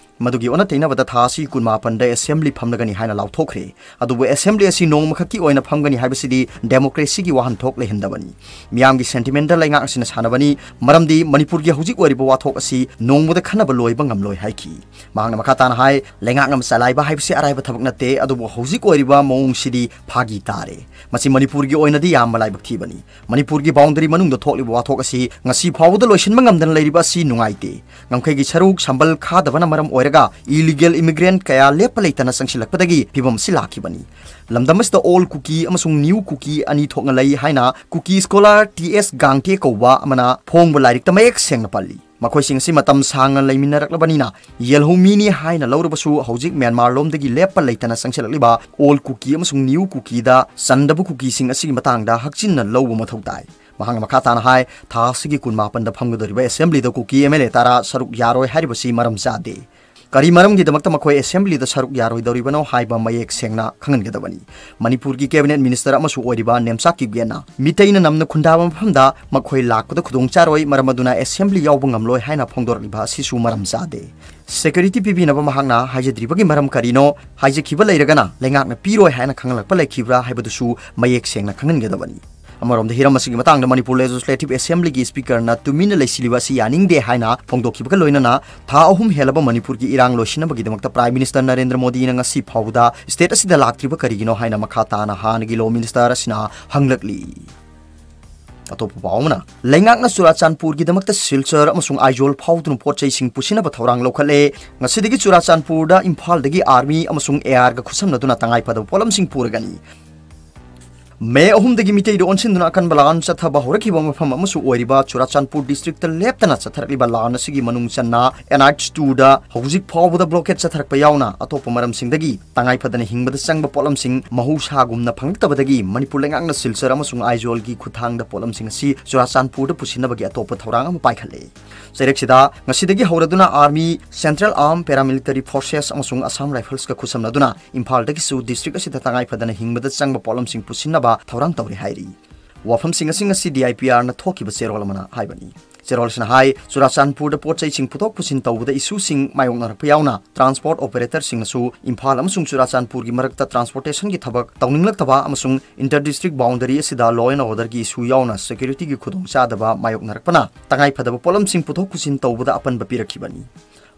ꯃꯗꯨꯒꯤ ꯑꯣꯟꯅ ꯇꯩꯅꯕꯗ ꯊꯥ ꯑꯁꯤ ꯀꯨꯟꯃꯥꯄꯟꯗ assembly ꯐꯝꯂꯒꯅꯤ ꯍꯥꯏꯅ ꯂꯥꯎꯊꯣꯛꯈ꯭ꯔꯦ꯫ ꯑꯗꯨꯕꯨ assembly ꯑꯁꯤ ꯅꯣꯡꯃꯈꯛꯀꯤ ꯑꯣꯏꯅ ꯐꯝꯒꯅꯤ ꯍꯥꯏꯕꯁꯤꯗꯤ democracyꯒꯤ ꯋꯥꯍꯟꯊꯣꯛ ꯂꯩꯍꯟꯗꯕꯅꯤ꯫ ꯃꯤꯌꯥꯝꯒꯤ sentimentꯗ ꯂꯩꯉꯥꯛ ꯑꯁꯤꯅ ꯁꯥꯟꯅꯕꯅꯤ, ꯃꯔꯝꯗꯤ ꯃꯅꯤꯄꯨꯔꯒꯤ ꯍꯧꯖꯤꯛ ꯑꯣꯏꯔꯤꯕ ꯋꯥꯊꯣꯛ ꯑꯁꯤ ꯅꯣꯡꯃꯗ ꯈꯟꯅꯕ ꯂꯣꯏꯕ ꯉꯝꯂꯣꯏ ꯍꯥꯏꯈꯤ꯫ ꯃꯍꯥꯛꯅ ꯃꯈꯥ ꯇꯥꯅ ꯍꯥꯏ, ꯂꯩꯉꯥꯛ ꯑꯃ ꯆꯂꯥꯏꯕ ꯍꯥꯏꯕꯁꯤ ꯑꯔꯥꯏꯕ ꯊꯕꯛ ꯅꯠꯇꯦ, ꯑꯗꯨꯕꯨ ꯍꯧꯖꯤꯛ ꯑꯣꯏꯔꯤꯕ ꯃꯑꯣꯡꯁꯤꯗꯤ ꯐꯥꯒꯤ ꯇꯥꯔꯦ꯫ ꯃꯁꯤ ꯃꯅꯤꯄꯨꯔꯒꯤ ꯑꯣꯏꯅꯗꯤ ꯌꯥꯝꯕ ꯂꯥꯏꯕꯛ ꯊꯤꯕꯅꯤ꯫ ꯃꯅꯤꯄꯨꯔꯒꯤ boundary ꯃꯅꯨꯡꯗ ꯊꯣꯛꯂꯤꯕ ꯋꯥꯊꯣꯛ ꯑꯁꯤ ꯉꯁꯤ ꯐꯥꯎꯕꯗ ꯂꯣꯏꯁꯤꯟꯕ ꯉꯝꯗꯅ ꯂꯩꯔꯤꯕ ꯑꯁꯤ ꯅꯨꯡꯉꯥꯏꯇꯦ꯫ ꯉꯝꯈꯩꯒꯤ ꯁꯔꯨꯛ ꯁꯝꯕꯜ ꯈꯥꯗꯕꯅ ꯃꯔꯝ ꯑꯣꯏꯔꯒ illegal immigrant ꯀꯌꯥ ꯂꯦꯞꯄ ꯂꯩꯇꯅ ꯆꯪꯁꯤꯜꯂꯛꯄꯗꯒꯤ ꯐꯤꯕꯝ ꯑꯁꯤ ꯂꯥꯛꯈꯤꯕꯅꯤ꯫ ꯂꯝꯗꯝ ꯑꯁꯤꯗ ꯑꯣꯜ ꯀꯨꯀꯤ ꯑꯃꯁꯨꯡ ꯅ꯭ꯌꯨ ꯀꯨꯀꯤ ꯑꯅꯤ ꯊꯣꯛꯅ ꯂꯩ ꯍꯥꯏꯅ ꯀꯨꯀꯤ scholar ꯇꯤ ꯑꯦꯁ ꯒꯥꯡꯊꯦ ꯀꯧꯕ ꯑꯃꯅ ꯐꯣꯡꯕ ꯂꯥꯏꯔꯤꯛꯇ ꯃꯌꯦꯛ ꯁꯦꯡꯅ ꯄꯜꯂꯤ꯫ ꯃꯈꯣꯏꯁꯤꯡ ꯑꯁꯤ ꯃꯇꯝ ꯁꯥꯡꯅ ꯂꯩꯃꯤꯟꯅꯔꯛꯂꯕꯅꯤꯅ ꯌꯦꯜꯍꯧꯃꯤꯅꯤ ꯍꯥꯏꯅ ꯂꯧꯔꯕꯁꯨ ꯍꯧꯖꯤꯛ ꯃ꯭ꯌꯥꯟꯃꯥꯔ ꯂꯣꯝꯗꯒꯤ ꯂꯦꯞꯄ ꯂꯩꯇꯅ ꯆꯪꯁꯤꯜꯂꯛꯂꯤꯕ ꯑꯣꯜ ꯀꯨꯀꯤ ꯑꯃꯁꯨꯡ ꯅ꯭ꯌꯨ ꯀꯨꯀꯤꯗ ꯆꯟꯗꯕ ꯀꯨꯀꯤꯁꯤꯡ ꯑꯁꯤꯒꯤ ꯃꯇꯥꯡꯗ ꯍꯛꯆꯤꯟꯅ ꯂꯧꯕ ꯃꯊꯧ ꯇꯥꯏ꯫ ꯃꯍꯥꯛꯅ ꯃꯈꯥ ꯇꯥꯅ ꯍꯥꯏ, ꯊꯥ ꯑꯁꯤꯒꯤ ꯀꯨꯟꯃꯥꯄꯟꯗ ꯐꯝꯒꯗꯧꯔꯤꯕ assemblyꯗ ꯀꯨꯀꯤ MLA ꯇꯔꯥ ꯁꯔꯨꯛ ꯌꯥꯔꯣꯏ ꯍꯥꯏꯔꯤꯕꯁꯤ ꯃꯔꯝ ꯆꯥꯗꯦ꯫ ꯀꯔꯤ ꯃꯔꯝꯒꯤꯗꯃꯛꯇ ꯃꯈꯣꯏ assemblyꯗ ꯁꯔꯨꯛ ꯌꯥꯔꯣꯏꯗꯧꯔꯤꯕꯅꯣ ꯍꯥꯏꯕ ꯃꯌꯦꯛ ꯁꯦꯡꯅ ꯈꯪꯍꯟꯒꯗꯕꯅꯤ꯫ ꯃꯅꯤꯄꯨꯔꯒꯤ cabinet minister ꯑꯃꯁꯨ ꯑꯣꯏꯔꯤꯕ ꯅꯦꯝꯆꯥꯛ ꯀꯤꯞꯒꯦꯟꯅ ꯃꯤꯇꯩꯅ ꯅꯝꯅ ꯈꯨꯟꯗꯥꯕ ꯃꯐꯝꯗ ꯃꯈꯣꯏ ꯂꯥꯛꯄꯗ ꯈꯨꯗꯣꯡ ꯆꯥꯔꯣꯏ, ꯃꯔꯝ ꯑꯗꯨꯅ assembly ꯌꯥꯎꯕ ꯉꯝꯂꯣꯏ ꯍꯥꯏꯅ ꯐꯣꯡꯗꯣꯔꯛꯂꯤꯕ ꯑꯁꯤꯁꯨ ꯃꯔꯝ ꯆꯥꯗꯦ꯫ Security ꯄꯤꯕꯤꯅꯕ ꯃꯍꯥꯛꯅ ꯍꯥꯏꯖꯗ꯭ꯔꯤꯕꯒꯤ ꯃꯔꯝ ꯀꯔꯤꯅꯣ? ꯍꯥꯏꯖꯈꯤꯕ ꯂꯩꯔꯒꯅ ꯂꯩꯉꯥꯛꯅ ꯄꯤꯔꯣꯏ ꯍꯥꯏꯅ ꯈꯪꯍꯜꯂꯛꯄ ꯂꯩꯈꯤꯕ꯭ꯔꯥ ꯍꯥꯏꯕꯗꯨꯁꯨ ꯃꯌꯦꯛ ꯁꯦꯡꯅ ꯈꯪꯍꯟꯒꯗꯕꯅꯤ꯫ ꯑꯃꯔꯣꯝꯗ ꯍꯤꯔꯝ ꯑꯁꯤꯒꯤ ꯃꯇꯥꯡꯗ ꯃꯅꯤꯄꯨꯔ Legislative Assemblyꯒꯤ speakerꯅ ꯇꯨꯃꯤꯟꯅ ꯂꯩꯁꯤꯜꯂꯤꯕ ꯑꯁꯤ ꯌꯥꯅꯤꯡꯗꯦ ꯍꯥꯏꯅ ꯐꯣꯡꯗꯣꯛꯈꯤꯕꯒ ꯂꯣꯏꯅꯅ ꯊꯥ ꯑꯍꯨꯝ ꯍꯦꯜꯂꯕ ꯃꯅꯤꯄꯨꯔꯒꯤ ꯏꯔꯥꯡ ꯂꯣꯏꯁꯤꯟꯅꯕꯒꯤꯗꯃꯛꯇ Prime Minister ꯅꯔꯦꯟꯗ꯭ꯔ ꯃꯣꯗꯤꯅ ꯉꯁꯤ ꯐꯥꯎꯕꯗ state ꯑꯁꯤꯗ ꯂꯥꯛꯇ꯭ꯔꯤꯕ ꯀꯔꯤꯒꯤꯅꯣ ꯍꯥꯏꯅ ꯃꯈꯥ ꯇꯥꯅ ꯍꯥꯟꯅꯒꯤ Law Minister ꯑꯁꯤꯅ ꯍꯪꯂꯛꯂꯤ꯫ ꯑꯇꯣꯞꯄ ꯄꯥꯎ ꯑꯃꯅ, ꯂꯩꯉꯥꯛꯅ ꯆꯨꯔꯥꯆꯥꯟꯄꯨꯔꯒꯤꯗꯃꯛꯇ ꯁꯤꯜꯆꯔ ꯑꯃꯁꯨꯡ ꯑꯥꯏꯖꯣꯜ ꯐꯥꯎꯗꯨꯅ ꯄꯣꯠ ꯆꯩꯁꯤꯡ ꯄꯨꯁꯤꯟꯅꯕ ꯊꯧꯔꯥꯡ ꯂꯧꯈꯠꯂꯦ꯫ ꯉꯁꯤꯗꯒꯤ ꯆꯨꯔꯥꯆꯥꯟꯄꯨꯔꯗ ꯏꯝꯐꯥꯜꯗꯒꯤ army ꯑꯃꯁꯨꯡ ARꯒ ꯈꯨꯠꯁꯝꯅꯗꯨꯅ ꯇꯉꯥꯏ ꯐꯗꯕ ꯄꯣꯠꯂꯝꯁꯤꯡ ꯄꯨꯔꯒꯅꯤ꯫ ꯃꯦ ꯑꯍꯨꯝꯗꯒꯤ ꯃꯤꯇꯩꯗ ꯑꯣꯟꯁꯤꯟꯗꯨꯅ ꯑꯀꯟꯕ ꯂꯥꯟ ꯆꯠꯊꯕ ꯍꯧꯔꯛꯈꯤꯕ ꯃꯐꯝ ꯑꯃꯁꯨ ꯑꯣꯏꯔꯤꯕ ꯆꯨꯔꯥꯆꯥꯟꯄꯨꯔ districtꯇ ꯂꯦꯞꯇꯅ ꯆꯠꯊꯔꯛꯂꯤꯕ ꯂꯥꯟ ꯑꯁꯤꯒꯤ ꯃꯅꯨꯡ ꯆꯟꯅ NH twoꯗ ꯍꯧꯖꯤꯛ ꯐꯥꯎꯕꯗ blockade ꯆꯠꯊꯔꯛꯄ ꯌꯥꯎꯅ ꯑꯇꯣꯞꯄ ꯃꯔꯝꯁꯤꯡꯗꯒꯤ ꯇꯉꯥꯏ ꯐꯗꯅ ꯍꯤꯡꯕꯗ ꯆꯪꯕ ꯄꯣꯠꯂꯝꯁꯤꯡ ꯃꯍꯧꯁꯥꯒꯨꯝꯅ ꯐꯪꯂꯛꯇꯕꯗꯒꯤ ꯃꯅꯤꯄꯨꯔ ꯂꯩꯉꯥꯛꯅ ꯁꯤꯜꯆꯔ ꯑꯃꯁꯨꯡ ꯑꯥꯏꯖꯣꯜꯒꯤ ꯈꯨꯠꯊꯥꯡꯗ ꯄꯣꯠꯂꯝꯁꯤꯡ ꯑꯁꯤ ꯆꯨꯔꯥꯆꯥꯟꯄꯨꯔꯗ ꯄꯨꯁꯤꯟꯅꯕꯒꯤ ꯑꯇꯣꯞꯄ ꯊꯧꯔꯥꯡ ꯑꯃ ꯄꯥꯏꯈꯠꯂꯦ꯫ ꯆꯩꯔꯛꯁꯤꯗ ꯉꯁꯤꯗꯒꯤ ꯍꯧꯔꯗꯨꯅ army, Central Armed Paramilitary Forces ꯑꯃꯁꯨꯡ Assam Riflesꯀ ꯈꯨꯠꯁꯝꯅꯗꯨꯅ ꯏꯝꯐꯥꯜꯗꯒꯤꯁꯨ district ꯑꯁꯤꯗ ꯇꯉꯥꯏ ꯐꯗꯅ ꯍꯤꯡꯕꯗ ꯆꯪꯕ ꯄꯣꯠꯂꯝꯁꯤꯡ ꯄꯨꯁꯤꯟꯅꯕ ꯊꯧꯔꯥꯡ ꯇꯧꯔꯤ ꯍꯥꯏꯔꯤ꯫ ꯋꯥꯐꯝꯁꯤꯡ ꯑꯁꯤ ꯉꯁꯤ DIPRꯅ ꯊꯣꯛꯈꯤꯕ ꯆꯦꯔꯣꯜ ꯑꯃꯅ ꯍꯥꯏꯕꯅꯤ꯫ ꯆꯦꯔꯣꯜ ꯑꯁꯤꯅ ꯍꯥꯏ, ꯆꯨꯔꯥꯆꯥꯟꯄꯨꯔꯗ ꯄꯣꯠ ꯆꯩꯁꯤꯡ ꯄꯨꯊꯣꯛ ꯄꯨꯁꯤꯟ ꯇꯧꯕꯗ issueꯁꯤꯡ ꯃꯥꯌꯣꯛꯅꯔꯛꯄ ꯌꯥꯎꯅ transport operatorꯁꯤꯡꯅꯁꯨ ꯏꯝꯐꯥꯜ ꯑꯃꯁꯨꯡ ꯆꯨꯔꯥꯆꯥꯟꯄꯨꯔꯒꯤ ꯃꯔꯛꯇ transportationꯒꯤ ꯊꯕꯛ ꯇꯧꯅꯤꯡꯂꯛꯇꯕ ꯑꯃꯁꯨꯡ inter district boundary ꯑꯁꯤꯗ law and orderꯒꯤ issue ꯌꯥꯎꯅ securityꯒꯤ ꯈꯨꯗꯣꯡꯆꯥꯗꯕ ꯃꯥꯌꯣꯛꯅꯔꯛꯄꯅ ꯇꯉꯥꯏ ꯐꯗꯕ ꯄꯣꯠꯂꯝꯁꯤꯡ ꯄꯨꯊꯣꯛ ꯄꯨꯁꯤꯟ ꯇꯧꯕꯗ ꯑꯄꯟꯕ ꯄꯤꯔꯛꯈꯤꯕꯅꯤ꯫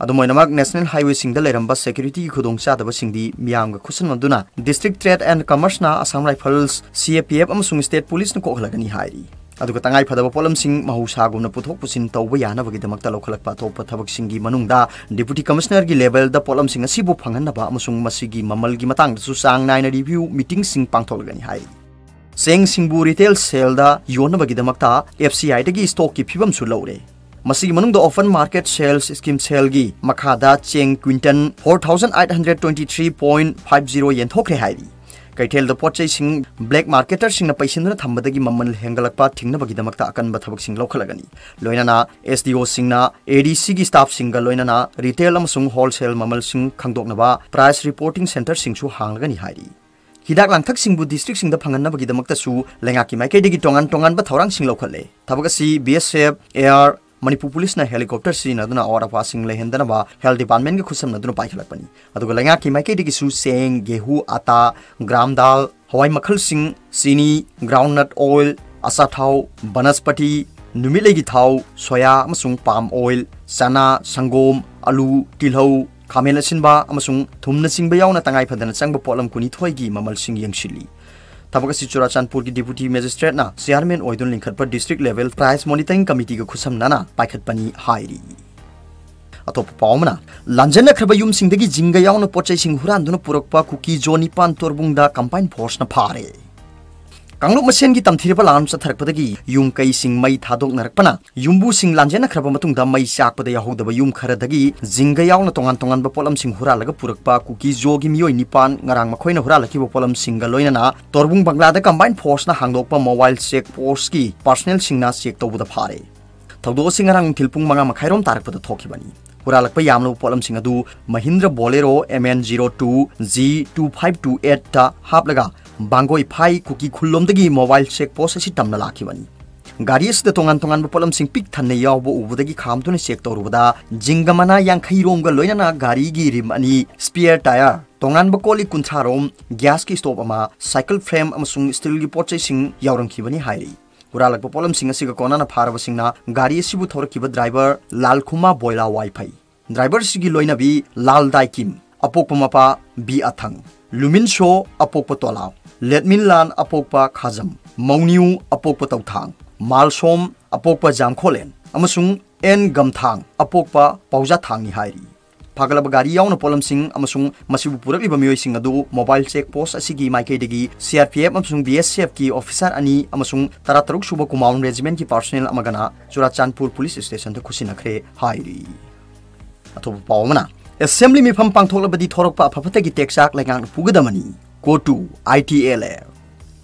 ꯑꯗꯨꯝ ꯑꯣꯏꯅꯃꯛ, national highwayꯁꯤꯡꯗ ꯂꯩꯔꯝꯕ securityꯒꯤ ꯈꯨꯗꯣꯡꯆꯥꯗꯕꯁꯤꯡꯗꯤ ꯃꯤꯌꯥꯝꯒ ꯈꯨꯠꯁꯝꯅꯗꯨꯅ District Trade and Commerceꯅ Assam Rifles, CAPF ꯑꯃꯁꯨꯡ state policeꯅ ꯀꯣꯛꯍꯜꯂꯒꯅꯤ ꯍꯥꯏꯔꯤ꯫ ꯑꯗꯨꯒ ꯇꯉꯥꯏ ꯐꯗꯕ ꯄꯣꯠꯂꯝꯁꯤꯡ ꯃꯍꯧꯁꯥꯒꯨꯝꯅ ꯄꯨꯊꯣꯛ ꯄꯨꯁꯤꯟ ꯇꯧꯕ ꯌꯥꯅꯕꯒꯤꯗꯃꯛꯇ ꯂꯧꯈꯠꯂꯛꯄ ꯑꯇꯣꯞꯄ ꯊꯕꯛꯁꯤꯡꯒꯤ ꯃꯅꯨꯡꯗ Deputy Commissionerꯒꯤ levelꯗ ꯄꯣꯠꯂꯝꯁꯤꯡ ꯑꯁꯤꯕꯨ ꯐꯪꯍꯟꯅꯕ ꯑꯃꯁꯨꯡ ꯃꯁꯤꯒꯤ ꯃꯃꯜꯒꯤ ꯃꯇꯥꯡꯗꯁꯨ ꯆꯥꯡ ꯅꯥꯏꯅ review meetingꯁꯤꯡ ꯄꯥꯡꯊꯣꯛꯂꯒꯅꯤ ꯍꯥꯏꯔꯤ꯫ ꯆꯦꯡꯁꯤꯡꯕꯨ retail saleꯗ ꯌꯣꯟꯅꯕꯒꯤꯗꯃꯛꯇ FCIꯗꯒꯤ stockꯀꯤ ꯐꯤꯕꯝꯁꯨ ꯂꯧꯔꯦ꯫ ꯃꯁꯤꯒꯤ ꯃꯅꯨꯡꯗ open market sales, scheme saleꯒꯤ ꯃꯈꯥꯗ ꯆꯦꯡ quintal four thousand eight hundred twenty three point five zero ꯌꯦꯟꯊꯣꯛꯈ꯭ꯔꯦ ꯍꯥꯏꯔꯤ꯫ ꯀꯩꯊꯦꯜꯗ ꯄꯣꯠ ꯆꯩꯁꯤꯡ black marketerꯁꯤꯡꯅ ꯄꯩꯁꯤꯟꯗꯨꯅ ꯊꯝꯕꯗꯒꯤ ꯃꯃꯜ ꯍꯦꯟꯒꯠꯂꯛꯄ ꯊꯤꯡꯅꯕꯒꯤꯗꯃꯛꯇ ꯑꯀꯟꯕ ꯊꯕꯛꯁꯤꯡ ꯂꯧꯈꯠꯂꯒꯅꯤ꯫ ꯂꯣꯏꯅꯅ SDOꯁꯤꯡꯅ ADCꯒꯤ staffꯁꯤꯡꯒ ꯂꯣꯏꯅꯅ retail ꯑꯃꯁꯨꯡ wholesale ꯃꯃꯜꯁꯤꯡ ꯈꯪꯗꯣꯛꯅꯕ price reporting centreꯁꯤꯡꯁꯨ ꯍꯥꯡꯂꯒꯅꯤ ꯍꯥꯏꯔꯤ꯫ ꯍꯤꯗꯥꯛ ꯂꯥꯡꯊꯛꯁꯤꯡꯕꯨ districtꯁꯤꯡꯗ ꯐꯪꯍꯟꯅꯕꯒꯤꯗꯃꯛꯇꯁꯨ ꯂꯩꯉꯥꯛꯀꯤ ꯃꯥꯏꯀꯩꯗꯒꯤ ꯇꯣꯉꯥꯟ ꯇꯣꯉꯥꯟꯕ ꯊꯧꯔꯥꯡꯁꯤꯡ ꯂꯧꯈꯠꯂꯦ꯫ ꯊꯕꯛ ꯑꯁꯤ BSF, air, ꯃꯅꯤꯄꯨꯔ ꯄꯨꯂꯤꯁꯅ helicopter ꯁꯤꯖꯤꯟꯅꯗꯨꯅ ꯑꯋꯥꯠ ꯑꯄꯥꯁꯤꯡ ꯂꯩꯍꯟꯗꯅꯕ health departmentꯒ ꯈꯨꯠꯁꯝꯅꯗꯨꯅ ꯄꯥꯏꯈꯠꯂꯛꯄꯅꯤ꯫ ꯑꯗꯨꯒ ꯂꯩꯉꯥꯛꯀꯤ ꯃꯥꯏꯀꯩꯗꯒꯤꯁꯨ ꯆꯦꯡ, ꯒꯦꯍꯨ, ꯑꯥꯇꯥ, ꯒ꯭ꯔꯥꯝ ꯗꯥꯜ, ꯍꯋꯥꯏ ꯃꯈꯜꯁꯤꯡ, ꯆꯤꯅꯤ, groundnut oil, ꯑꯆꯥꯊꯥꯎ, ꯕꯅꯁꯄꯇꯤ, ꯅꯨꯃꯤꯠꯂꯩꯒꯤ ꯊꯥꯎ, ꯁꯣꯌꯥ ꯑꯃꯁꯨꯡ palm oil, ꯆꯅꯥ, ꯁꯪꯒꯣꯝ, ꯑꯂꯨ, ꯇꯤꯜꯍꯧ, ꯈꯥꯃꯦꯟ ꯑꯁꯤꯟꯕ ꯑꯃꯁꯨꯡ ꯊꯨꯝꯅꯆꯤꯡꯕ ꯌꯥꯎꯅ ꯇꯉꯥꯏ ꯐꯗꯅ ꯆꯪꯕ ꯄꯣꯠꯂꯝ ꯀꯨꯟꯅꯤꯊꯣꯏꯒꯤ ꯃꯃꯜꯁꯤꯡ ꯌꯦꯡꯁꯤꯜꯂꯤ꯫ ꯊꯕꯛ ꯑꯁꯤ ꯆꯨꯔꯥꯆꯥꯟꯄꯨꯔꯒꯤ deputy magistrateꯅ chairman ꯑꯣꯏꯗꯨꯅ ꯂꯤꯡꯈꯠꯄ district level price monitoring committeeꯒ ꯈꯨꯠꯁꯝꯅꯅ ꯄꯥꯏꯈꯠꯄꯅꯤ ꯍꯥꯏꯔꯤ꯫ ꯑꯇꯣꯞꯄ ꯄꯥꯎ ꯑꯃꯅ, ꯂꯥꯟꯖꯦꯟꯅꯈ꯭ꯔꯕ ꯌꯨꯝꯁꯤꯡꯗꯒꯤ ꯖꯤꯡꯒ ꯌꯥꯎꯅ ꯄꯣꯠ ꯆꯩꯁꯤꯡ ꯍꯨꯔꯥꯟꯗꯨꯅ ꯄꯨꯔꯛꯄ ꯀꯨꯀꯤ ꯖꯣ ꯅꯤꯄꯥꯟ ꯇꯣꯔꯕꯨꯡꯗ combined forceꯅ ꯐꯥꯔꯦ꯫ ꯀꯥꯡꯂꯨꯞ ꯃꯁꯦꯟꯒꯤ ꯇꯝꯊꯤꯔꯕ ꯂꯥꯟ ꯆꯠꯊꯔꯛꯄꯗꯒꯤ ꯌꯨꯝ ꯀꯩꯁꯤꯡ ꯃꯩ ꯊꯥꯗꯣꯛꯅꯔꯛꯄꯅ ꯌꯨꯝꯕꯨꯁꯤꯡ ꯂꯥꯟꯖꯦꯟꯅꯈ꯭ꯔꯕ ꯃꯇꯨꯡꯗ ꯃꯩ ꯆꯥꯛꯄꯗ ꯌꯥꯎꯍꯧꯗꯕ ꯌꯨꯝ ꯈꯔꯗꯒꯤ ꯖꯤꯡꯒ ꯌꯥꯎꯅ ꯇꯣꯉꯥꯟ ꯇꯣꯉꯥꯟꯕ ꯄꯣꯠꯂꯝꯁꯤꯡ ꯍꯨꯔꯥꯜꯂꯒ ꯄꯨꯔꯛꯄ ꯀꯨꯀꯤ ꯖꯣꯒꯤ ꯃꯤꯑꯣꯏ ꯅꯤꯄꯥꯟ ꯉꯔꯥꯡ ꯃꯈꯣꯏꯅ ꯍꯨꯔꯥꯜꯂꯛꯈꯤꯕ ꯄꯣꯠꯂꯝꯁꯤꯡꯒ ꯂꯣꯏꯅꯅ ꯇꯣꯔꯕꯨꯡ ꯕꯪꯒ꯭ꯂꯥꯗ combined forceꯅ ꯍꯥꯡꯗꯣꯛꯄ mobile check postꯀꯤ personnelꯁꯤꯡꯅ check ꯇꯧꯕꯗ ꯐꯥꯔꯦ꯫ ꯊꯧꯗꯣꯛ ꯑꯁꯤ ꯉꯔꯥꯡ ꯅꯨꯡꯊꯤꯜ ꯄꯨꯡ ꯃꯉꯥ ꯃꯈꯥꯏꯔꯣꯝ ꯇꯥꯔꯛꯄꯗ ꯊꯣꯛꯈꯤꯕꯅꯤ꯫ ꯍꯨꯔꯥꯜꯂꯛꯄ ꯌꯥꯝꯂꯕ ꯄꯣꯠꯂꯝꯁꯤꯡ ꯑꯗꯨ Mahindra Bolero MN zero two G two five two eight ꯍꯥꯞꯂꯒ ꯕꯥꯡꯒꯣꯏ ꯐꯥꯏ ꯀꯨꯀꯤ ꯈꯨꯜꯂꯣꯝꯗꯒꯤ mobile check post ꯑꯁꯤ ꯇꯝꯅ ꯂꯥꯛꯈꯤꯕꯅꯤ꯫ ꯒꯥꯔꯤ ꯑꯁꯤꯗ ꯇꯣꯉꯥꯟ ꯇꯣꯉꯥꯟꯕ ꯄꯣꯠꯂꯝꯁꯤꯡ ꯄꯤꯛ ꯊꯟꯅ ꯌꯥꯎꯕ ꯎꯕꯗꯒꯤ ꯈꯥꯝꯗꯨꯅ check ꯇꯧꯔꯨꯕꯗ ꯖꯤꯡꯒ ꯃꯅꯥ ꯌꯥꯡꯈꯩ ꯔꯣꯝꯒ ꯂꯣꯏꯅꯅ ꯒꯥꯔꯤꯒꯤ rim ꯑꯅꯤ, spare tyre, ꯇꯣꯉꯥꯟꯕ ꯀꯣꯜꯂꯤꯛ ꯀꯨꯟꯊ꯭ꯔꯥ ꯔꯣꯝ, gasꯀꯤ stove ꯑꯃ, cycle frame ꯑꯃꯁꯨꯡ steelꯒꯤ ꯄꯣꯠ ꯆꯩꯁꯤꯡ ꯌꯥꯎꯔꯝꯈꯤꯕꯅꯤ ꯍꯥꯏꯔꯤ꯫ ꯍꯨꯔꯥꯜꯂꯛꯄ ꯄꯣꯠꯂꯝꯁꯤꯡ ꯑꯁꯤꯒ ꯀꯣꯟꯅꯅ ꯐꯥꯔꯕꯁꯤꯡꯅ ꯒꯥꯔꯤ ꯑꯁꯤꯕꯨ ꯊꯧꯔꯛꯈꯤꯕ driver ꯂꯥꯜꯈꯨꯃꯥ ꯕꯣꯏꯂꯥ ꯋꯥꯏꯐꯩ, driverꯁꯤꯒꯤ ꯂꯣꯏꯅꯕꯤ ꯂꯥꯜ ꯗꯥꯏꯀꯤꯝ, ꯑꯄꯣꯛꯄ ꯃꯄꯥ ꯕꯤ ꯑꯊꯪ, ꯂꯨꯃꯤꯟꯁꯣ, ꯑꯄꯣꯛꯄ ꯇꯣꯂꯥꯎ, ꯂꯦꯠꯃꯤꯟꯂꯥꯟ, ꯑꯄꯣꯛꯄ ꯈꯥꯖꯝ, ꯃꯧꯅꯤꯎ, ꯑꯄꯣꯛꯄ ꯇꯧꯊꯥꯡ, ꯃꯥꯜꯁꯣꯝ, ꯑꯄꯣꯛꯄ ꯖꯥꯝꯈꯣꯂꯦꯟ ꯑꯃꯁꯨꯡ ꯑꯦꯟ ꯒꯝꯊꯥꯡ, ꯑꯄꯣꯛꯄ ꯄꯥꯎꯖꯥꯊꯥꯡꯅꯤ ꯍꯥꯏꯔꯤ꯫ ꯐꯥꯒꯠꯂꯕ ꯒꯥꯔꯤ ꯌꯥꯎꯅ ꯄꯣꯠꯂꯝꯁꯤꯡ ꯑꯃꯁꯨꯡ ꯃꯁꯤꯕꯨ ꯄꯨꯔꯛꯂꯤꯕ ꯃꯤꯑꯣꯏꯁꯤꯡ ꯑꯗꯨ mobile check post ꯑꯁꯤꯒꯤ ꯃꯥꯏꯀꯩꯗꯒꯤ CRPF ꯑꯃꯁꯨꯡ BSFꯀꯤ officer ꯑꯅꯤ ꯑꯃꯁꯨꯡ ꯇꯔꯥꯇꯔꯨꯛ ꯁꯨꯕ Kumaon Regimentꯀꯤ personnel ꯑꯃꯒꯅ ꯆꯨꯔꯥꯆꯥꯟꯄꯨꯔ police stationꯗ ꯈꯨꯠꯁꯤꯟꯅꯈ꯭ꯔꯦ ꯍꯥꯏꯔꯤ꯫ ꯑꯇꯣꯞꯄ ꯄꯥꯎ ꯑꯃꯅ, assembly ꯃꯤꯐꯝ ꯄꯥꯡꯊꯣꯛꯂꯕꯗꯤ ꯊꯣꯔꯛꯄ ꯑꯐ ꯐꯠꯇꯒꯤ ꯇꯦꯛꯆꯥꯛ ꯂꯩꯉꯥꯛꯅ ꯄꯨꯒꯗꯕꯅꯤ꯫ CoTU, ITLF꯫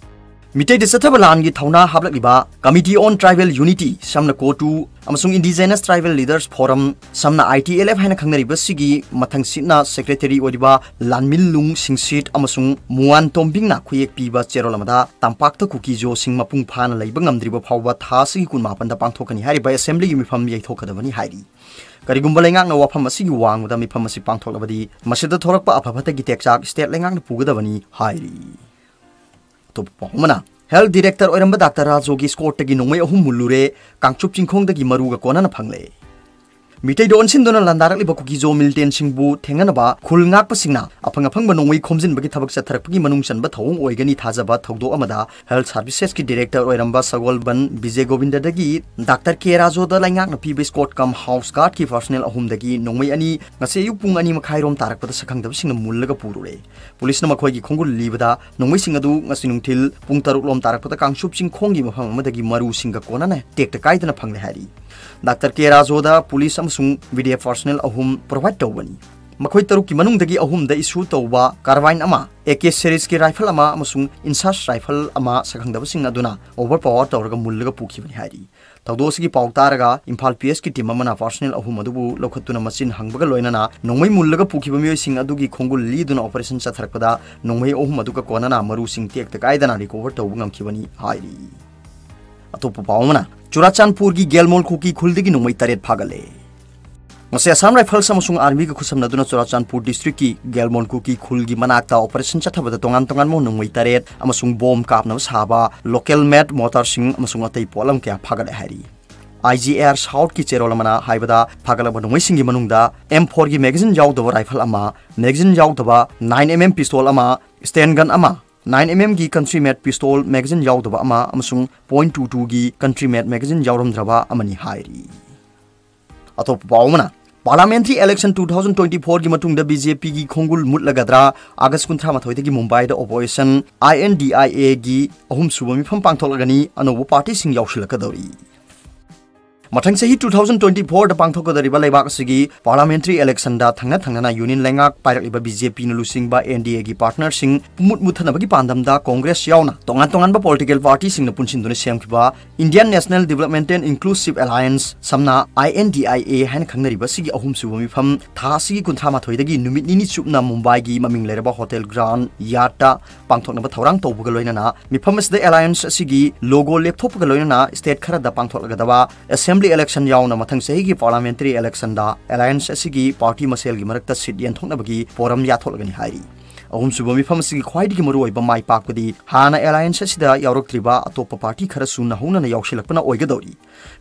ꯃꯤꯇꯩꯗ ꯆꯠꯊꯕ ꯂꯥꯟꯒꯤ ꯊꯧꯅꯥ ꯍꯥꯞꯂꯛꯂꯤꯕ Committee on Tribal Unity, ꯁꯝꯅ CoTU, ꯑꯃꯁꯨꯡ Indigenous Tribal Leaders Forum, ꯁꯝꯅ ITLF ꯍꯥꯏꯅ ꯈꯪꯅꯔꯤꯕꯁꯤꯒꯤ ꯃꯊꯪꯁꯤꯠꯅ secretary ꯑꯣꯏꯔꯤꯕ ꯂꯥꯟꯃꯤꯜꯂꯨꯡ ꯁꯤꯡꯁꯤꯠ ꯑꯃꯁꯨꯡ ꯃꯨꯋꯥꯟ ꯇꯣꯝꯕꯤꯡꯅ ꯈꯨꯌꯦꯛ ꯄꯤꯕ ꯆꯦꯔꯣꯜ ꯑꯃꯗ, ꯇꯝꯄꯥꯛꯇ ꯀꯨꯀꯤꯖꯣꯁꯤꯡ ꯃꯄꯨꯡ ꯐꯥꯅ ꯂꯩꯕ ꯉꯝꯗ꯭ꯔꯤꯕ ꯐꯥꯎꯕ ꯊꯥ ꯑꯁꯤꯒꯤ ꯀꯨꯟꯃꯥꯄꯟꯗ ꯄꯥꯡꯊꯣꯛꯀꯅꯤ ꯍꯥꯏꯔꯤꯕ assemblyꯒꯤ ꯃꯤꯐꯝ ꯌꯩꯊꯣꯛꯀꯗꯕꯅꯤ ꯍꯥꯏꯔꯤ꯫ ꯀꯔꯤꯒꯨꯝꯕ ꯂꯩꯉꯥꯛꯅ ꯋꯥꯐꯝ ꯑꯁꯤꯒꯤ ꯋꯥꯡꯃꯗ ꯃꯤꯐꯝ ꯑꯁꯤ ꯄꯥꯡꯊꯣꯛꯂꯕꯗꯤ, ꯃꯁꯤꯗ ꯊꯣꯛꯂꯛꯄ ꯑꯐ ꯐꯠꯇꯒꯤ ꯇꯦꯛꯆꯥꯛ state ꯂꯩꯉꯥꯛꯅ ꯄꯨꯒꯗꯕꯅꯤ ꯍꯥꯏꯔꯤ꯫ ꯑꯇꯣꯞꯄ ꯄꯥꯎ ꯑꯃꯅ, health director ꯑꯣꯏꯔꯝꯕ ꯗꯥꯛꯇꯔ ꯔꯥꯖꯣꯒꯤ squadꯇꯒꯤ ꯅꯣꯡꯃꯩ ꯑꯍꯨꯝ ꯃꯨꯜꯂꯨꯔꯦ, ꯀꯥꯡꯆꯨꯞ ꯆꯤꯡꯈꯣꯡꯗꯒꯤ ꯃꯔꯨꯒ ꯀꯣꯟꯅꯅ ꯐꯪꯂꯦ꯫ ꯃꯤꯇꯩꯗ ꯑꯣꯟꯁꯤꯟꯗꯨꯅ ꯂꯥꯟꯗꯥꯔꯛꯂꯤꯕ ꯀꯨꯀꯤꯖꯣ militantsꯁꯤꯡꯕꯨ ꯊꯦꯡꯅꯅꯕ ꯈꯨꯜ ꯉꯥꯛꯄꯁꯤꯡꯅ ꯑꯐꯪ ꯑꯐꯪꯕ ꯅꯣꯡꯃꯩ ꯈꯣꯝꯖꯤꯟꯕꯒꯤ ꯊꯕꯛ ꯆꯠꯊꯔꯛꯄꯒꯤ ꯃꯅꯨꯡ ꯆꯟꯕ ꯊꯧꯑꯣꯡ ꯑꯣꯏꯒꯅꯤ ꯊꯥꯖꯕ ꯊꯧꯗꯣꯛ ꯑꯃꯗ health servicesꯀꯤ director ꯑꯣꯏꯔꯝꯕ ꯁꯒꯣꯜꯕꯟ ꯕꯤꯖꯦ ꯒꯣꯕꯤꯟꯗꯗꯒꯤ ꯗꯥꯛꯇꯔ ꯀꯦ ꯔꯥꯖꯣꯗ ꯂꯩꯉꯥꯛꯅ ꯄꯤꯕ squad cum house guardꯀꯤ personnel ꯑꯍꯨꯝꯗꯒꯤ ꯅꯣꯡꯃꯩ ꯑꯅꯤ ꯉꯁꯤ ꯑꯌꯨꯛ ꯄꯨꯡ ꯑꯅꯤ ꯃꯈꯥꯏꯔꯣꯝ ꯇꯥꯔꯛꯄꯗ ꯁꯛꯈꯪꯗꯕꯁꯤꯡꯅ ꯃꯨꯜꯂꯒ ꯄꯨꯔꯨꯔꯦ꯫ ꯄꯨꯂꯤꯁꯅ ꯃꯈꯣꯏꯒꯤ ꯈꯣꯡꯒꯨꯜ ꯂꯤꯕꯗ ꯅꯣꯡꯃꯩꯁꯤꯡ ꯑꯗꯨ ꯉꯁꯤ ꯅꯨꯡꯊꯤꯜ ꯄꯨꯡ ꯇꯔꯨꯛ ꯂꯣꯝ ꯇꯥꯔꯛꯄꯗ ꯀꯥꯡꯆꯨꯞ ꯆꯤꯡꯈꯣꯡꯒꯤ ꯃꯐꯝ ꯑꯃꯗꯒꯤ ꯃꯔꯨꯁꯤꯡꯒ ꯀꯣꯟꯅꯅ ꯇꯦꯛꯇ ꯀꯥꯏꯗꯅ ꯐꯪꯂꯦ ꯍꯥꯏꯔꯤ꯫ ꯗꯥꯛꯇꯔ ꯀꯦ ꯔꯥꯖꯣꯗ ꯄꯨꯂꯤꯁ ꯑꯃꯁꯨꯡ ꯕꯤ ꯗꯤ ꯑꯦꯐ personnel ꯑꯍꯨꯝ provide ꯇꯧꯕꯅꯤ꯫ ꯃꯈꯣꯏ ꯇꯔꯨꯛꯀꯤ ꯃꯅꯨꯡꯗꯒꯤ ꯑꯍꯨꯝꯗ issue ꯇꯧꯕ carbine ꯑꯃ, ꯑꯦ ꯀꯦ seriesꯀꯤ rifle ꯑꯃ ꯑꯃꯁꯨꯡ INSAS rifle ꯑꯃ ꯁꯛꯈꯪꯗꯕꯁꯤꯡ ꯑꯗꯨꯅ overpower ꯇꯧꯔꯒ ꯃꯨꯜꯂꯒ ꯄꯨꯈꯤꯕꯅꯤ ꯍꯥꯏꯔꯤ꯫ ꯊꯧꯗꯣꯛ ꯑꯁꯤꯒꯤ ꯄꯥꯎ ꯇꯥꯔꯒ ꯏꯝꯐꯥꯜ ꯄꯤ ꯑꯦꯁꯀꯤ team ꯑꯃꯅ personnel ꯑꯍꯨꯝ ꯑꯗꯨꯕꯨ ꯂꯧꯈꯠꯇꯨꯅ ꯃꯆꯤꯟ ꯍꯪꯕꯒ ꯂꯣꯏꯅꯅ ꯅꯣꯡꯃꯩ ꯃꯨꯜꯂꯒ ꯄꯨꯈꯤꯕ ꯃꯤꯑꯣꯏꯁꯤꯡ ꯑꯗꯨꯒꯤ ꯈꯣꯡꯒꯨꯜ ꯂꯤꯗꯨꯅ operation ꯆꯠꯊꯔꯛꯄꯗ ꯅꯣꯡꯃꯩ ꯑꯍꯨꯝ ꯑꯗꯨꯒ ꯀꯣꯟꯅꯅ ꯃꯔꯨꯁꯤꯡ ꯇꯦꯛꯇ ꯀꯥꯏꯗꯅ recover ꯇꯧꯕ ꯉꯝꯈꯤꯕꯅꯤ ꯍꯥꯏꯔꯤ꯫ ꯑꯇꯣꯞꯄ ꯄꯥꯎ ꯑꯃꯅ, ꯆꯨꯔꯥꯆꯥꯟꯄꯨꯔꯒꯤ ꯒꯦꯜꯃꯣꯜ ꯀꯨꯀꯤ ꯈꯨꯜꯗꯒꯤ ꯅꯣꯡꯃꯩ ꯇꯔꯦꯠ ꯐꯥꯒꯠꯂꯦ꯫ ꯉꯁꯤ Assam Rifles ꯑꯃꯁꯨꯡ armyꯒ ꯈꯨꯠꯁꯝꯅꯗꯨꯅ ꯆꯨꯔꯥꯆꯥꯟꯄꯨꯔ districtꯀꯤ ꯒꯦꯜꯃꯣꯟ ꯀꯨꯀꯤ ꯈꯨꯜꯒꯤ ꯃꯅꯥꯛꯇ operation ꯆꯠꯊꯕꯗ ꯇꯣꯉꯥꯟ ꯇꯣꯉꯥꯟꯕ ꯅꯣꯡꯃꯩ ꯇꯔꯦꯠ ꯑꯃꯁꯨꯡ bomb ꯀꯥꯞꯅꯕ ꯁꯥꯕ local made mortarꯁꯤꯡ ꯑꯃꯁꯨꯡ ꯑꯇꯩ ꯄꯣꯠꯂꯝ ꯀꯌꯥ ꯐꯥꯒꯠꯂꯦ ꯍꯥꯏꯔꯤ꯫ I G R Southꯀꯤ ꯆꯦꯔꯣꯜ ꯑꯃꯅ ꯍꯥꯏꯕꯗ, ꯐꯥꯒꯠꯂꯕ ꯅꯣꯡꯃꯩꯁꯤꯡꯒꯤ ꯃꯅꯨꯡꯗ M fourꯒꯤ magazine ꯌꯥꯎꯗꯕ rifle ꯑꯃ, magazine ꯌꯥꯎꯗꯕ nine M M pistol ꯑꯃ, stand gun ꯑꯃ, nine M Mꯒꯤ country made pistol magazine ꯌꯥꯎꯗꯕ ꯑꯃ ꯑꯃꯁꯨꯡ point two twoꯒꯤ country made magazine ꯌꯥꯎꯔꯝꯗ꯭ꯔꯕ ꯑꯃꯅꯤ ꯍꯥꯏꯔꯤ꯫ ꯑꯇꯣꯞꯄ ꯄꯥꯎ ꯑꯃꯅ, Parliamentary election two thousand twenty fourꯒꯤ ꯃꯇꯨꯡꯗ B J Pꯒꯤ ꯈꯣꯡꯒꯨꯜ ꯃꯨꯠꯂꯒꯗ꯭ꯔꯥ? August ꯀꯨꯟꯊ꯭ꯔꯥ ꯃꯥꯊꯣꯏꯗꯒꯤ ꯃꯨꯝꯕꯥꯏꯗ operation I N D I Aꯒꯤ ꯑꯍꯨꯝꯁꯨꯕ ꯃꯤꯐꯝ ꯄꯥꯡꯊꯣꯛꯂꯒꯅꯤ, ꯑꯅꯧꯕ partyꯁꯤꯡ ꯌꯥꯎꯁꯤꯜꯂꯛꯀꯗꯧꯔꯤ꯫ ꯃꯊꯪ ꯆꯍꯤ two thousand twenty four ꯗ ꯄꯥꯡꯊꯣꯛꯀꯗꯧꯔꯤꯕ ꯂꯩꯕꯥꯛ ꯑꯁꯤꯒꯤ parliamentary election ꯗ ꯊꯪꯅ ꯊꯪꯅꯅ union ꯂꯩꯉꯥꯛ ꯄꯥꯏꯔꯛꯂꯤꯕ B J P ꯅ ꯂꯨꯆꯤꯡꯕ N D A ꯒꯤ partner ꯁꯤꯡ ꯃꯨꯠ ꯃꯨꯠꯊꯅꯕꯒꯤ ꯄꯥꯟꯗꯝꯗ Congress ꯌꯥꯎꯅ ꯇꯣꯉꯥꯟ ꯇꯣꯉꯥꯟꯕ political party ꯁꯤꯡꯅ ꯄꯨꯟꯁꯤꯟꯗꯨꯅ ꯁꯦꯝꯈꯤꯕ Indian National Development and Inclusive Alliance, ꯁꯝꯅ I N D I A ꯍꯥꯏꯅ ꯈꯪꯅꯔꯤꯕ ꯑꯁꯤꯒꯤ ꯑꯍꯨꯝꯁꯨꯕ ꯃꯤꯐꯝ ꯊꯥ ꯑꯁꯤꯒꯤ ꯀꯨꯟꯊ꯭ꯔꯥ ꯃꯥꯊꯣꯏꯗꯒꯤ ꯅꯨꯃꯤꯠ ꯅꯤꯅꯤ ꯆꯨꯞꯅ ꯃꯨꯝꯕꯥꯏꯒꯤ ꯃꯃꯤꯡ ꯂꯩꯔꯕ Hotel Grand Yacht ꯇ ꯄꯥꯡꯊꯣꯛꯅꯕ ꯊꯧꯔꯥꯡ ꯇꯧꯕꯒ ꯂꯣꯏꯅꯅ ꯃꯤꯐꯝ ꯑꯁꯤꯗ alliance ꯑꯁꯤꯒꯤ logo ꯂꯦꯞꯊꯣꯛꯄꯒ ꯂꯣꯏꯅꯅ state ꯈꯔꯗ ꯄꯥꯡꯊꯣꯛꯂꯒꯗꯕ assembly election ꯌꯥꯎꯅ ꯃꯊꯪ ꯆꯍꯤꯒꯤ parliamentary election ꯗ alliance ꯑꯁꯤꯒꯤ party ꯃꯁꯦꯜꯒꯤ ꯃꯔꯛꯇ seat ꯌꯦꯟꯊꯣꯛꯅꯕꯒꯤ ꯄꯣꯔꯝ ꯌꯥꯊꯣꯛꯂꯒꯅꯤ ꯍꯥꯏꯔꯤ꯫ ꯑꯍꯨꯝꯁꯨꯕ ꯃꯤꯐꯝ ꯑꯁꯤꯒꯤ ꯈ꯭ꯋꯥꯏꯗꯒꯤ ꯃꯔꯨꯑꯣꯏꯕ ꯃꯥꯏ ꯄꯥꯛꯄꯗꯤ ꯍꯥꯟꯅ alliance ꯑꯁꯤꯗ ꯌꯥꯎꯔꯛꯇ꯭ꯔꯤꯕ ꯑꯇꯣꯞꯄ party ꯈꯔꯁꯨ ꯅꯧꯍꯧꯅꯅ ꯌꯥꯎꯁꯤꯜꯂꯛꯄꯅ ꯑꯣꯏꯒꯗꯧꯔꯤ꯫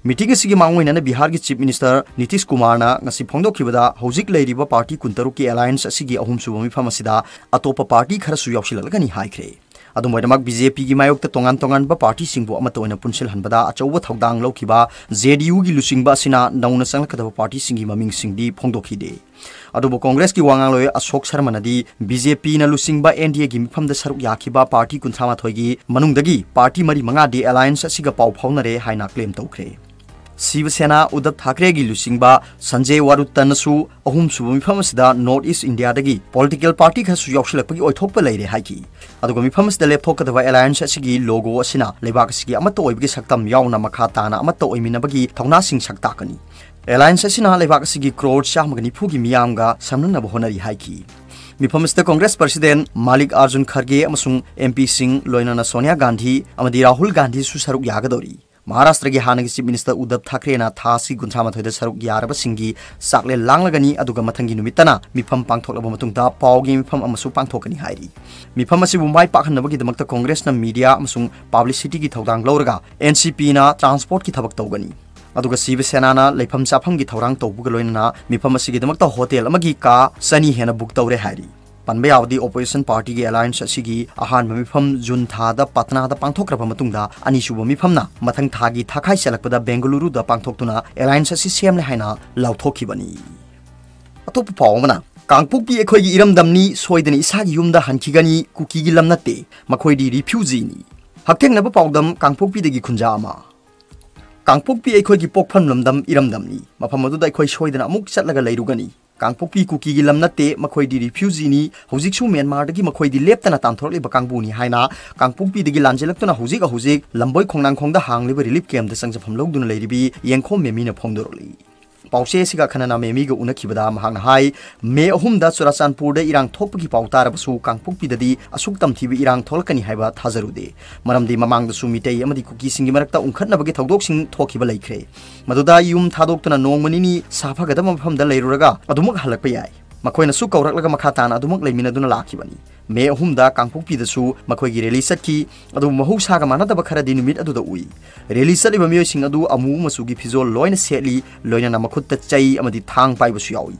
Meeting ꯑꯁꯤꯒꯤ ꯃꯥꯡꯑꯣꯏꯅꯅ ꯕꯤꯍꯥꯔꯒꯤ Chief Minister ꯅꯤꯇꯤꯁ ꯀꯨꯃꯥꯔꯅ ꯉꯁꯤ ꯐꯣꯡꯗꯣꯛꯈꯤꯕꯗ, ꯍꯧꯖꯤꯛ ꯂꯩꯔꯤꯕ party ꯀꯨꯟꯇꯔꯨꯛꯀꯤ alliance ꯑꯁꯤꯒꯤ ꯑꯍꯨꯝꯁꯨꯕ ꯃꯤꯐꯝ ꯑꯁꯤꯗ ꯑꯇꯣꯞꯄ party ꯈꯔꯁꯨ ꯌꯥꯎꯁꯤꯜꯂꯛꯂꯒꯅꯤ ꯍꯥꯏꯈ꯭ꯔꯦ꯫ ꯑꯗꯨꯝ ꯑꯣꯏꯅꯃꯛ, B J P ꯒꯤ ꯃꯥꯌꯣꯛꯇ ꯇꯣꯉꯥꯟ ꯇꯣꯉꯥꯟꯕ party ꯁꯤꯡꯕꯨ ꯑꯃꯠꯇ ꯑꯣꯏꯅ ꯄꯨꯟꯁꯤꯜꯍꯟꯕꯗ ꯑꯆꯧꯕ ꯊꯧꯗꯥꯡ ꯂꯧꯈꯤꯕ J D U ꯒꯤ ꯂꯨꯆꯤꯡꯕ ꯑꯁꯤꯅ ꯅꯧꯅ ꯆꯪꯂꯛꯀꯗꯕ party ꯁꯤꯡꯒꯤ ꯃꯃꯤꯡꯁꯤꯡꯗꯤ ꯐꯣꯡꯗꯣꯛꯈꯤꯗꯦ꯫ ꯑꯗꯨꯕꯨ Congress ꯀꯤ ꯋꯥ ꯉꯥꯡꯂꯣꯏ ꯑꯁꯣꯛ ꯁꯔꯃꯅꯗꯤ B J P ꯅ ꯂꯨꯆꯤꯡꯕ N D A ꯒꯤ ꯃꯤꯐꯝꯗ ꯁꯔꯨꯛ ꯌꯥꯈꯤꯕ party ꯀꯨꯟꯊ꯭ꯔꯥ ꯃꯥꯊꯣꯏꯒꯤ ꯃꯅꯨꯡꯗꯒꯤ party ꯃꯔꯤ ꯃꯉꯥꯗꯤ alliance ꯑꯁꯤꯒ ꯄꯥꯎ ꯐꯥꯎꯅꯔꯦ ꯍꯥꯏꯅ claim ꯇꯧꯈ꯭ꯔꯦ꯫ ꯁꯤꯕ ꯁꯦꯅꯥ ꯎꯗꯙꯕ ꯊꯥꯀ꯭ꯔꯦꯒꯤ ꯂꯨꯆꯤꯡꯕ ꯁꯟꯖꯦ ꯋꯥꯔꯨꯠꯇꯟꯅꯁꯨ ꯑꯍꯨꯝꯁꯨꯕ ꯃꯤꯐꯝ ꯑꯁꯤꯗ North East India ꯗꯒꯤ political party ꯈꯔꯁꯨ ꯌꯥꯎꯁꯤꯜꯂꯛꯄꯒꯤ ꯑꯣꯏꯊꯣꯛꯄ ꯂꯩꯔꯦ ꯍꯥꯏꯈꯤ꯫ ꯑꯗꯨꯒ ꯃꯤꯐꯝ ꯑꯁꯤꯗ ꯂꯦꯞꯊꯣꯛꯀꯗꯕ alliance ꯑꯁꯤꯒꯤ logo ꯑꯁꯤꯅ ꯂꯩꯕꯥꯛ ꯑꯁꯤꯒꯤ ꯑꯃꯠꯇ ꯑꯣꯏꯕꯒꯤ ꯁꯛꯇꯝ ꯌꯥꯎꯅ ꯃꯈꯥ ꯇꯥꯅ ꯑꯃꯠꯇ ꯑꯣꯏꯃꯤꯟꯅꯕꯒꯤ ꯊꯧꯅꯥꯁꯤꯡ ꯁꯛ ꯇꯥꯛꯀꯅꯤ꯫ Alliance ꯑꯁꯤꯅ ꯂꯩꯕꯥꯛ ꯑꯁꯤꯒꯤ crore ꯆꯥꯝꯃꯒ ꯅꯤꯐꯨꯒꯤ ꯃꯤꯌꯥꯝꯒ ꯁꯝꯅꯅꯕ ꯍꯣꯠꯅꯔꯤ ꯍꯥꯏꯈꯤ꯫ ꯃꯤꯐꯝ ꯑꯁꯤꯗ Congress President Mallikarjun Kharge ꯑꯃꯁꯨꯡ M P ꯁꯤꯡ, ꯂꯣꯏꯅꯅ ꯁꯣꯅꯤꯌꯥ ꯒꯥꯟꯙꯤ ꯑꯃꯗꯤ ꯔꯥꯍꯨꯜ ꯒꯥꯟꯙꯤꯁꯨ ꯁꯔꯨꯛ ꯌꯥꯒꯗꯧꯔꯤ꯫ ꯃꯍꯥꯔꯥꯁꯇ꯭ꯔꯒꯤ ꯍꯥꯟꯅꯒꯤ Chief Minister ꯎꯗꯙꯕ ꯊꯥꯀ꯭ꯔꯦꯅ ꯊꯥ ꯑꯁꯤ ꯀꯨꯟꯊ꯭ꯔꯥ ꯃꯥꯊꯣꯏꯗ ꯁꯔꯨꯛ ꯌꯥꯔꯕꯁꯤꯡꯒꯤ ꯆꯥꯛꯂꯦꯟ ꯂꯥꯡꯂꯒꯅꯤ, ꯑꯗꯨꯒ ꯃꯊꯪꯒꯤ ꯅꯨꯃꯤꯠꯇꯅ ꯃꯤꯐꯝ ꯄꯥꯡꯊꯣꯛꯂꯕ ꯃꯇꯨꯡꯗ ꯄꯥꯎꯒꯤ ꯃꯤꯐꯝ ꯑꯃꯁꯨ ꯄꯥꯡꯊꯣꯛꯀꯅꯤ ꯍꯥꯏꯔꯤ꯫ ꯃꯤꯐꯝ ꯑꯁꯤꯕꯨ ꯃꯥꯏ ꯄꯥꯛꯍꯟꯅꯕꯒꯤꯗꯃꯛꯇ Congress ꯅ media ꯑꯃꯁꯨꯡ publicity ꯒꯤ ꯊꯧꯗꯥꯡ ꯂꯧꯔꯒ N C P ꯅ transport ꯀꯤ ꯊꯕꯛ ꯇꯧꯒꯅꯤ꯫ ꯑꯗꯨꯒ ꯁꯤꯕ ꯁꯦꯅꯥꯅ ꯂꯩꯐꯝ ꯆꯥꯐꯝꯒꯤ ꯊꯧꯔꯥꯡ ꯇꯧꯕꯒ ꯂꯣꯏꯅꯅ ꯃꯤꯐꯝ ꯑꯁꯤꯒꯤꯗꯃꯛꯇ hotel ꯑꯃꯒꯤ ꯀꯥ ꯆꯅꯤ ꯍꯦꯟꯅ book ꯇꯧꯔꯦ ꯍꯥꯏꯔꯤ꯫ ꯄꯟꯕ ꯌꯥꯕꯗꯤ, opposition party ꯒꯤ alliance ꯑꯁꯤꯒꯤ ꯑꯍꯥꯟꯕ ꯃꯤꯐꯝ June ꯊꯥꯗ ꯄꯠꯅꯥꯗ ꯄꯥꯡꯊꯣꯛꯈ꯭ꯔꯕ ꯃꯇꯨꯡꯗ, ꯑꯅꯤꯁꯨꯕ ꯃꯤꯐꯝꯅ ꯃꯊꯪ ꯊꯥꯒꯤ ꯊꯥꯈꯥꯏ ꯆꯜꯂꯛꯄꯗ ꯕꯦꯡꯒꯂꯨꯔꯨꯗ ꯄꯥꯡꯊꯣꯛꯇꯨꯅ alliance ꯑꯁꯤ ꯁꯦꯝꯂꯦ ꯍꯥꯏꯅ ꯂꯥꯎꯊꯣꯛꯈꯤꯕꯅꯤ꯫ ꯑꯇꯣꯞꯄ ꯄꯥꯎ ꯑꯃꯅ, "ꯀꯥꯡꯄꯣꯛꯄꯤ ꯑꯩꯈꯣꯏꯒꯤ ꯏꯔꯝꯗꯝꯅꯤ, ꯁꯣꯏꯗꯅ ꯏꯁꯥꯒꯤ ꯌꯨꯝꯗ ꯍꯟꯈꯤꯒꯅꯤ, ꯀꯨꯀꯤꯒꯤ ꯂꯝ ꯅꯠꯇꯦ, ꯃꯈꯣꯏꯗꯤ refugee ꯅꯤ"꯫ ꯍꯛꯊꯦꯡꯅꯕ ꯄꯥꯎꯗꯝ, ꯀꯥꯡꯄꯣꯛꯄꯤꯗꯒꯤ ꯈꯨꯟꯖꯥ ꯑꯃ꯫ ꯀꯥꯡꯄꯣꯛꯄꯤ ꯑꯩꯈꯣꯏꯒꯤ ꯄꯣꯛꯐꯝ ꯂꯝꯗꯝ ꯏꯔꯝꯗꯝꯅꯤ꯫ ꯃꯐꯝ ꯑꯗꯨꯗ ꯑꯩꯈꯣꯏ ꯁꯣꯏꯗꯅ ꯑꯃꯨꯛ ꯆꯠꯂꯒ ꯂꯩꯔꯨꯒꯅꯤ꯫ ꯀꯥꯡꯄꯣꯛꯄꯤ ꯀꯨꯀꯤꯒꯤ ꯂꯝ ꯅꯠꯇꯦ, ꯃꯈꯣꯏꯗꯤ ꯔꯤꯐ꯭ꯌꯨꯖꯤꯅꯤ꯫ ꯍꯧꯖꯤꯛꯁꯨ ꯃ꯭ꯌꯥꯟꯃꯥꯔꯗꯒꯤ ꯃꯈꯣꯏꯗꯤ ꯂꯦꯞꯇꯅ ꯇꯥꯟꯊꯣꯔꯛꯂꯤꯕ ꯀꯥꯡꯕꯨꯅꯤ ꯍꯥꯏꯅ ꯀꯥꯡꯄꯣꯛꯄꯤꯗꯒꯤ ꯂꯥꯟꯖꯦꯜꯂꯛꯇꯨꯅ ꯍꯧꯖꯤꯛ ꯍꯧꯖꯤꯛ ꯂꯝꯕꯣꯏ ꯈꯣꯡꯅꯥꯡꯈꯣꯡꯗ ꯍꯥꯡꯂꯤꯕ ꯔꯤꯂꯤꯐ ꯀꯦꯝꯞꯇ ꯆꯪꯖꯐꯝ ꯂꯧꯗꯨꯅ ꯂꯩꯔꯤꯕꯤ ꯌꯦꯡꯈꯣꯝ ꯃꯦꯃꯤꯅ ꯐꯣꯡꯗꯣꯔꯛꯂꯤ꯫ ꯄꯥꯎꯆꯦ ꯑꯁꯤꯒ ꯑꯈꯟꯅꯅ ꯃꯦꯃꯤꯒ ꯎꯅꯈꯤꯕꯗ ꯃꯍꯥꯛꯅ ꯍꯥꯏ, ꯃꯦ ꯑꯍꯨꯝꯗ ꯆꯨꯔꯥꯆꯥꯟꯄꯨꯔꯗ ꯏꯔꯥꯡ ꯊꯣꯛꯄꯒꯤ ꯄꯥꯎ ꯇꯥꯔꯕꯁꯨ ꯀꯥꯡꯄꯣꯛꯄꯤꯗꯗꯤ ꯑꯁꯨꯛ ꯇꯝꯊꯤꯕ ꯏꯔꯥꯡ ꯊꯣꯛꯂꯛꯀꯅꯤ ꯍꯥꯏꯕ ꯊꯥꯖꯔꯨꯗꯦ꯫ ꯃꯔꯝꯗꯤ ꯃꯃꯥꯡꯗꯁꯨ ꯃꯤꯇꯩ ꯑꯃꯗꯤ ꯀꯨꯀꯤꯁꯤꯡꯒꯤ ꯃꯔꯛꯇ ꯎꯪꯈꯠꯅꯕꯒꯤ ꯊꯧꯗꯣꯛꯁꯤꯡ ꯊꯣꯛꯈꯤꯕ ꯂꯩꯈ꯭ꯔꯦ꯫ ꯃꯗꯨꯗ ꯌꯨꯝ ꯊꯥꯗꯣꯛꯇꯨꯅ ꯅꯣꯡꯃ ꯅꯤꯅꯤ ꯁꯥꯐꯒꯗꯕ ꯃꯐꯝꯗ ꯂꯩꯔꯨꯔꯒ ꯑꯗꯨꯃꯛ ꯍꯜꯂꯛꯄ ꯌꯥꯏ꯫ ꯃꯈꯣꯏꯅꯁꯨ ꯀꯧꯔꯛꯂꯒ ꯃꯈꯥ ꯇꯥꯅ ꯑꯗꯨꯃꯛ ꯂꯩꯃꯤꯟꯅꯗꯨꯅ ꯂꯥꯛꯈꯤꯕꯅꯤ꯫ ꯃꯦ ꯑꯍꯨꯝꯗ ꯀꯥꯡꯄꯣꯛꯄꯤꯗꯁꯨ ꯃꯈꯣꯏꯒꯤ ꯔꯦꯂꯤ ꯆꯠꯈꯤ꯫ ꯑꯗꯨꯕꯨ ꯃꯍꯧꯁꯥꯒ ꯃꯥꯟꯅꯗꯕ ꯈꯔꯗꯤ ꯅꯨꯃꯤꯠ ꯑꯗꯨꯗ ꯎꯏ꯫ ꯔꯦꯂꯤ ꯆꯠꯂꯤꯕ ꯃꯤꯑꯣꯏꯁꯤꯡ ꯑꯗꯨ ꯑꯃꯨꯕ ꯃꯆꯨꯒꯤ ꯐꯤꯖꯣꯜ ꯂꯣꯏꯅ ꯁꯦꯠꯂꯤ, ꯂꯣꯏꯅꯅ ꯃꯈꯨꯠꯇ ꯆꯩ ꯑꯃꯗꯤ ꯊꯥꯡ ꯄꯥꯏꯕꯁꯨ ꯌꯥꯎꯏ꯫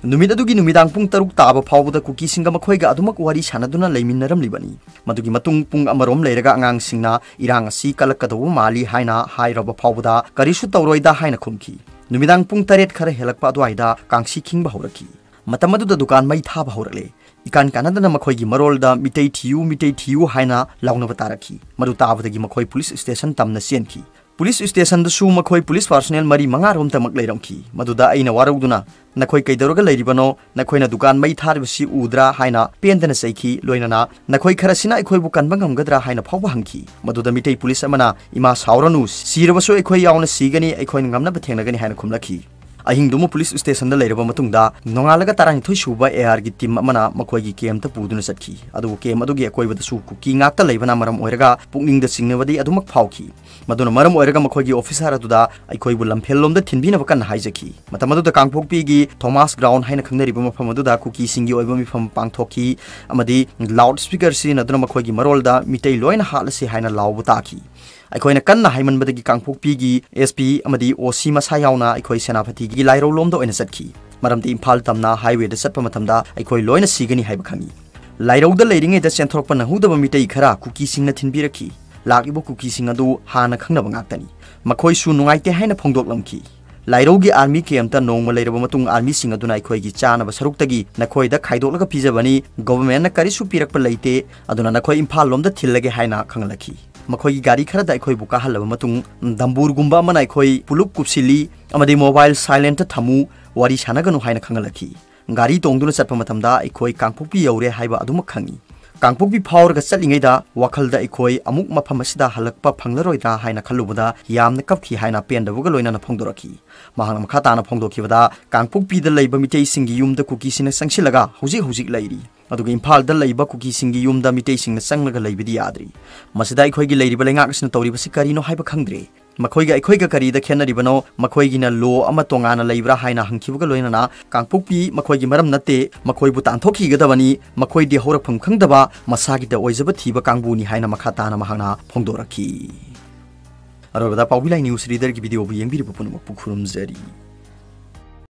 ꯅꯨꯃꯤꯠ ꯑꯗꯨꯒꯤ ꯅꯨꯃꯤꯗꯥꯡ ꯄꯨꯡ ꯇꯔꯨꯛ ꯇꯥꯕ ꯐꯥꯎꯕꯗ ꯀꯨꯀꯤꯁꯤꯡꯒ ꯃꯈꯣꯏꯒ ꯑꯗꯨꯃꯛ ꯋꯥꯔꯤ ꯁꯥꯟꯅꯗꯨꯅ ꯂꯩꯃꯤꯟꯅꯔꯝꯂꯤꯕꯅꯤ꯫ ꯃꯗꯨꯒꯤ ꯃꯇꯨꯡ ꯄꯨꯡ ꯑꯃꯔꯣꯝ ꯂꯩꯔꯒ ꯑꯉꯥꯡꯁꯤꯡꯅ ꯏꯔꯥꯡ ꯑꯁꯤ ꯀꯜꯂꯛꯀꯗꯧꯕ ꯃꯥꯜꯂꯤ ꯍꯥꯏꯅ ꯍꯥꯏꯔꯕ ꯐꯥꯎꯕꯗ ꯀꯔꯤꯁꯨ ꯇꯧꯔꯣꯏꯗ ꯍꯥꯏꯅ ꯈꯨꯝꯈꯤ꯫ ꯅꯨꯃꯤꯗꯥꯡ ꯄꯨꯡ ꯇꯔꯦꯠ ꯈꯔ ꯍꯦꯜꯂꯛꯄ ꯑꯗꯨꯋꯥꯏꯗ ꯀꯥꯡꯁꯤ ꯈꯤꯡꯕ ꯍꯧꯔꯛꯈꯤ꯫ ꯃꯇꯝ ꯑꯗꯨꯗ ꯗꯨꯀꯥꯟ ꯃꯩ ꯊꯥꯕ ꯍꯧꯔꯛꯂꯦ꯫ ꯏꯀꯥꯟ ꯀꯥꯟꯅꯗꯅ ꯃꯈꯣꯏꯒꯤ ꯃꯔꯣꯜꯗ "ꯃꯤꯇꯩ ꯊꯤꯌꯨ, ꯃꯤꯇꯩ ꯊꯤꯌꯨ" ꯍꯥꯏꯅ ꯂꯥꯎꯅꯕ ꯇꯥꯔꯛꯈꯤ꯫ ꯃꯗꯨ ꯇꯥꯕꯗꯒꯤ ꯃꯈꯣꯏ ꯄꯨꯂꯤꯁ ꯁ꯭ꯇꯦꯁꯟ ꯇꯝꯅ ꯆꯦꯟꯈꯤ꯫ ꯄꯨꯂꯤꯁ ꯁ꯭ꯇꯦꯁꯟꯗꯁꯨ ꯃꯈꯣꯏ ꯄꯨꯂꯤꯁ ꯄꯥꯔꯁꯣꯅꯦꯜ ꯃꯔꯤ ꯃꯉꯥꯔꯣꯝꯇꯃꯛ ꯂꯩꯔꯝꯈꯤ꯫ ꯃꯗꯨꯗ ꯑꯩꯅ ꯋꯥꯔꯧꯗꯨꯅ, "ꯅꯈꯣꯏ ꯀꯩꯗꯧꯔꯒ ꯂꯩꯔꯤꯕꯅꯣ? ꯅꯈꯣꯏꯅ ꯗꯨꯀꯥꯟ ꯃꯩ ꯊꯥꯔꯤꯕꯁꯤ ꯎꯗ꯭ꯔꯥ?" ꯍꯥꯏꯅ ꯄꯦꯟꯗꯅ ꯆꯩꯈꯤ꯫ ꯂꯣꯏꯅꯅ, "ꯅꯈꯣꯏ ꯈꯔꯁꯤꯅ ꯑꯩꯈꯣꯏꯕꯨ ꯀꯟꯕ ꯉꯝꯒꯗ꯭ꯔꯥ?" ꯍꯥꯏꯅ ꯐꯥꯎꯕ ꯍꯪꯈꯤ꯫ ꯃꯗꯨꯗ ꯃꯤꯇꯩ ꯄꯨꯂꯤꯁ ꯑꯃꯅ, "ꯏꯃꯥ, ꯁꯥꯎꯔꯅꯨ, ꯁꯤꯔꯕꯁꯨ ꯑꯩꯈꯣꯏ ꯌꯥꯎꯅ ꯁꯤꯒꯅꯤ, ꯑꯩꯈꯣꯏꯅ ꯉꯝꯅꯕ ꯊꯦꯡꯅꯒꯅꯤ" ꯍꯥꯏꯅ ꯈꯨꯝꯂꯛꯈꯤ꯫ ꯑꯍꯤꯡꯗꯨꯃ ꯄꯨꯂꯤꯁ ꯁ꯭ꯇꯦꯁꯟꯗ ꯂꯩꯔꯕ ꯃꯇꯨꯡꯗ, ꯅꯣꯡꯉꯥꯜꯂꯒ ꯇꯔꯥꯅꯤꯊꯣꯏ ꯁꯨꯕ ꯑꯦ ꯑꯥꯔꯒꯤ ꯇꯤꯝ ꯑꯃꯅ ꯃꯈꯣꯏꯒꯤ ꯀꯦꯝꯞꯇ ꯄꯨꯗꯨꯅ ꯆꯠꯈꯤ꯫ ꯑꯗꯨꯕꯨ ꯀꯦꯝꯞ ꯑꯗꯨꯒꯤ ꯑꯀꯣꯏꯕꯗꯁꯨ ꯀꯨꯀꯤ ꯉꯥꯛꯇ ꯂꯩꯕꯅ ꯃꯔꯝ ꯑꯣꯏꯔꯒ ꯄꯨꯛꯅꯤꯡꯗ ꯆꯤꯡꯅꯕꯗꯤ ꯑꯗꯨꯃꯛ ꯐꯥꯎꯈꯤ꯫ ꯃꯗꯨꯅ ꯃꯔꯝ ꯑꯣꯏꯔꯒ ꯃꯈꯣꯏꯒꯤ ꯑꯣꯐꯤꯁꯥꯔ ꯑꯗꯨꯗ ꯑꯩꯈꯣꯏꯕꯨ ꯂꯝꯐꯦꯜꯂꯣꯝꯗ ꯊꯤꯟꯕꯤꯅꯕ ꯀꯟꯅ ꯍꯥꯏꯖꯈꯤ꯫ ꯃꯇꯝ ꯑꯗꯨꯗ ꯀꯥꯡꯄꯣꯛꯄꯤꯒꯤ ꯊꯣꯃꯥꯁ ꯒ꯭ꯔꯥꯎꯟ ꯍꯥꯏꯅ ꯈꯪꯅꯔꯤꯕ ꯃꯐꯝ ꯑꯗꯨꯗ ꯀꯨꯀꯤꯁꯤꯡꯒꯤ ꯑꯣꯏꯕ ꯃꯤꯐꯝ ꯄꯥꯡꯊꯣꯛꯈꯤ ꯑꯃꯗꯤ ꯂꯥꯎꯗ ꯁ꯭ꯄꯤꯀꯔ ꯁꯤꯖꯤꯟꯅꯗꯨꯅ ꯃꯈꯣꯏꯒꯤ ꯃꯔꯣꯜꯗ "ꯃꯤꯇꯩ ꯂꯣꯏꯅ ꯍꯥꯠꯂꯁꯤ" ꯍꯥꯏꯅ ꯂꯥꯎꯕ ꯇꯥꯈꯤ꯫ ꯑꯩꯈꯣꯏꯅ ꯀꯟꯅ ꯍꯥꯏꯃꯟꯕꯗꯒꯤ ꯀꯥꯡꯄꯣꯛꯄꯤꯒꯤ ꯑꯦꯁ ꯄꯤ ꯑꯃꯗꯤ ꯑꯣ ꯁꯤ ꯃꯁꯥ ꯌꯥꯎꯅ ꯑꯩꯈꯣꯏ ꯁꯦꯅꯥꯄꯇꯤꯒꯤ ꯂꯥꯏꯔꯧꯂꯣꯝꯗ ꯑꯣꯏꯅ ꯆꯠꯈꯤ꯫ ꯃꯔꯝꯗꯤ ꯏꯝꯐꯥꯜ ꯇꯝꯅ ꯍꯥꯏꯋꯦꯗ ꯆꯠꯄ ꯃꯇꯝꯗ ꯑꯩꯈꯣꯏ ꯂꯣꯏꯅ ꯁꯤꯒꯅꯤ ꯍꯥꯏꯕ ꯈꯪꯏ꯫ ꯂꯥꯏꯔꯧꯗ ꯂꯩꯔꯤꯉꯩꯗ ꯆꯦꯟꯊꯣꯔꯛꯄ ꯅꯪꯍꯧꯗꯕ ꯃꯤꯇꯩ ꯈꯔ ꯀꯨꯀꯤꯁꯤꯡꯅ ꯊꯤꯟꯕꯤꯔꯛꯈꯤ꯫ ꯂꯥꯛꯂꯤꯕ ꯀꯨꯀꯤꯁꯤꯡ ꯑꯗꯨ ꯍꯥꯟꯅ ꯈꯪꯅꯕ ꯉꯥꯛꯇꯅꯤ꯫ ꯃꯈꯣꯏꯁꯨ ꯅꯨꯡꯉꯥꯏꯇꯦ ꯍꯥꯏꯅ ꯐꯣꯡꯗꯣꯛꯂꯝꯈꯤ꯫ ꯂꯥꯏꯔꯧꯒꯤ army campꯇ ꯅꯣꯡꯃ ꯂꯩꯔꯕ ꯃꯇꯨꯡ armyꯁꯤꯡ ꯑꯗꯨꯅ ꯑꯩꯈꯣꯏꯒꯤ ꯆꯥꯅꯕ ꯁꯔꯨꯛꯇꯒꯤ ꯅꯈꯣꯏꯗ ꯈꯥꯏꯗꯣꯛꯂꯒ ꯄꯤꯖꯕꯅꯤ, governmentꯅ ꯀꯔꯤꯁꯨ ꯄꯤꯔꯛꯄ ꯂꯩꯇꯦ, ꯑꯗꯨꯅ ꯅꯈꯣꯏ ꯏꯝꯐꯥꯜ ꯂꯣꯝꯗ ꯊꯤꯜꯂꯒꯦ ꯍꯥꯏꯅ ꯈꯪꯍꯜꯂꯛꯈꯤ꯫ ꯃꯈꯣꯏꯒꯤ ꯒꯥꯔꯤ ꯈꯔꯗ ꯑꯩꯈꯣꯏꯕꯨ ꯀꯥꯍꯜꯂꯕ ꯃꯇꯨꯡ ꯗꯝꯕꯨꯔꯒꯨꯝꯕ ꯑꯃꯅ ꯑꯩꯈꯣꯏ ꯄꯨꯂꯨꯞ ꯀꯨꯞꯁꯤꯜꯂꯤ ꯑꯃꯗꯤ mobile silentꯇ ꯊꯝꯃꯨ, ꯋꯥꯔꯤ ꯁꯥꯟꯅꯒꯅꯨ ꯍꯥꯏꯅ ꯈꯪꯍꯜꯂꯛꯈꯤ꯫ ꯒꯥꯔꯤ ꯇꯣꯡꯗꯨꯅ ꯆꯠꯄ ꯃꯇꯝꯗ ꯑꯩꯈꯣꯏ ꯀꯥꯡꯄꯣꯛꯄꯤ ꯌꯧꯔꯦ ꯍꯥꯏꯕ ꯑꯗꯨꯃꯛ ꯈꯪꯏ꯫ ꯀꯥꯡꯄꯣꯛꯄꯤ ꯐꯥꯎꯔꯒ ꯆꯠꯂꯤꯉꯩꯗ ꯋꯥꯈꯜꯗ ꯑꯩꯈꯣꯏ ꯑꯃꯨꯛ ꯃꯐꯝ ꯑꯁꯤꯗ ꯍꯜꯂꯛꯄ ꯐꯪꯂꯔꯣꯏꯗ꯭ꯔꯥ ꯍꯥꯏꯅ ꯈꯜꯂꯨꯕꯗ ꯌꯥꯝꯅ ꯀꯞꯈꯤ ꯍꯥꯏꯅ ꯄꯦꯟꯗꯕꯒ ꯂꯣꯏꯅꯅ ꯐꯣꯡꯗꯣꯔꯛꯈꯤ꯫ ꯃꯍꯥꯛꯅ ꯃꯈꯥ ꯇꯥꯅ ꯐꯣꯡꯗꯣꯛꯈꯤꯕꯗ, ꯀꯥꯡꯄꯣꯛꯄꯤꯗ ꯂꯩꯕ ꯃꯤꯇꯩꯁꯤꯡꯒꯤ ꯌꯨꯝꯗ ꯀꯨꯀꯤꯁꯤꯡꯅ ꯆꯪꯁꯤꯜꯂꯒ ꯍꯧꯖꯤꯛ ꯍꯧꯖꯤꯛ ꯂꯩꯔꯤ꯫ ꯑꯗꯨꯒ ꯏꯝꯐꯥꯜꯗ ꯂꯩꯕ ꯀꯨꯀꯤꯁꯤꯡꯒꯤ ꯌꯨꯝꯗ ꯃꯤꯇꯩꯁꯤꯡꯅ ꯆꯪꯂꯒ ꯂꯩꯕꯗꯤ ꯌꯥꯗ꯭ꯔꯤ꯫ ꯃꯁꯤꯗ ꯑꯩꯈꯣꯏꯒꯤ ꯂꯩꯔꯤꯕ ꯂꯩꯉꯥꯛ ꯑꯁꯤꯅ ꯇꯧꯔꯤꯕꯁꯤ ꯀꯔꯤꯅꯣ ꯍꯥꯏꯕ ꯈꯪꯗ꯭ꯔꯦ꯫ ꯃꯈꯣꯏꯒ ꯑꯩꯈꯣꯏꯒ ꯀꯔꯤꯗ ꯈꯦꯠꯅꯔꯤꯕꯅꯣ? ꯃꯈꯣꯏꯒꯤꯅ law ꯑꯃ ꯇꯣꯉꯥꯟꯅ ꯂꯩꯕ꯭ꯔꯥ ꯍꯥꯏꯅ ꯍꯪꯈꯤꯕꯒ ꯂꯣꯏꯅꯅ, ꯀꯥꯡꯄꯣꯛꯄꯤ ꯃꯈꯣꯏꯒꯤ ꯃꯔꯝ ꯅꯠꯇꯦ, ꯃꯈꯣꯏꯕꯨ ꯇꯥꯟꯊꯣꯛꯈꯤꯒꯗꯕꯅꯤ, ꯃꯈꯣꯏꯗꯤ ꯍꯧꯔꯛꯐꯝ ꯈꯪꯗꯕ ꯃꯁꯥꯒꯤꯗ ꯑꯣꯏꯖꯕ ꯊꯤꯕ ꯀꯥꯡꯕꯨꯅꯤ ꯍꯥꯏꯅ ꯃꯈꯥ ꯇꯥꯅ ꯃꯍꯥꯛꯅ ꯐꯣꯡꯗꯣꯔꯛꯈꯤ꯫ ꯑꯔꯣꯏꯕꯗ ꯄꯥꯎꯕꯤ ꯂꯥꯏ news readerꯒꯤ videoꯕꯨ ꯌꯦꯡꯕꯤꯔꯤꯕ ꯄꯨꯝꯅꯃꯛꯄꯨ ꯈꯨꯔꯨꯝꯖꯔꯤ꯫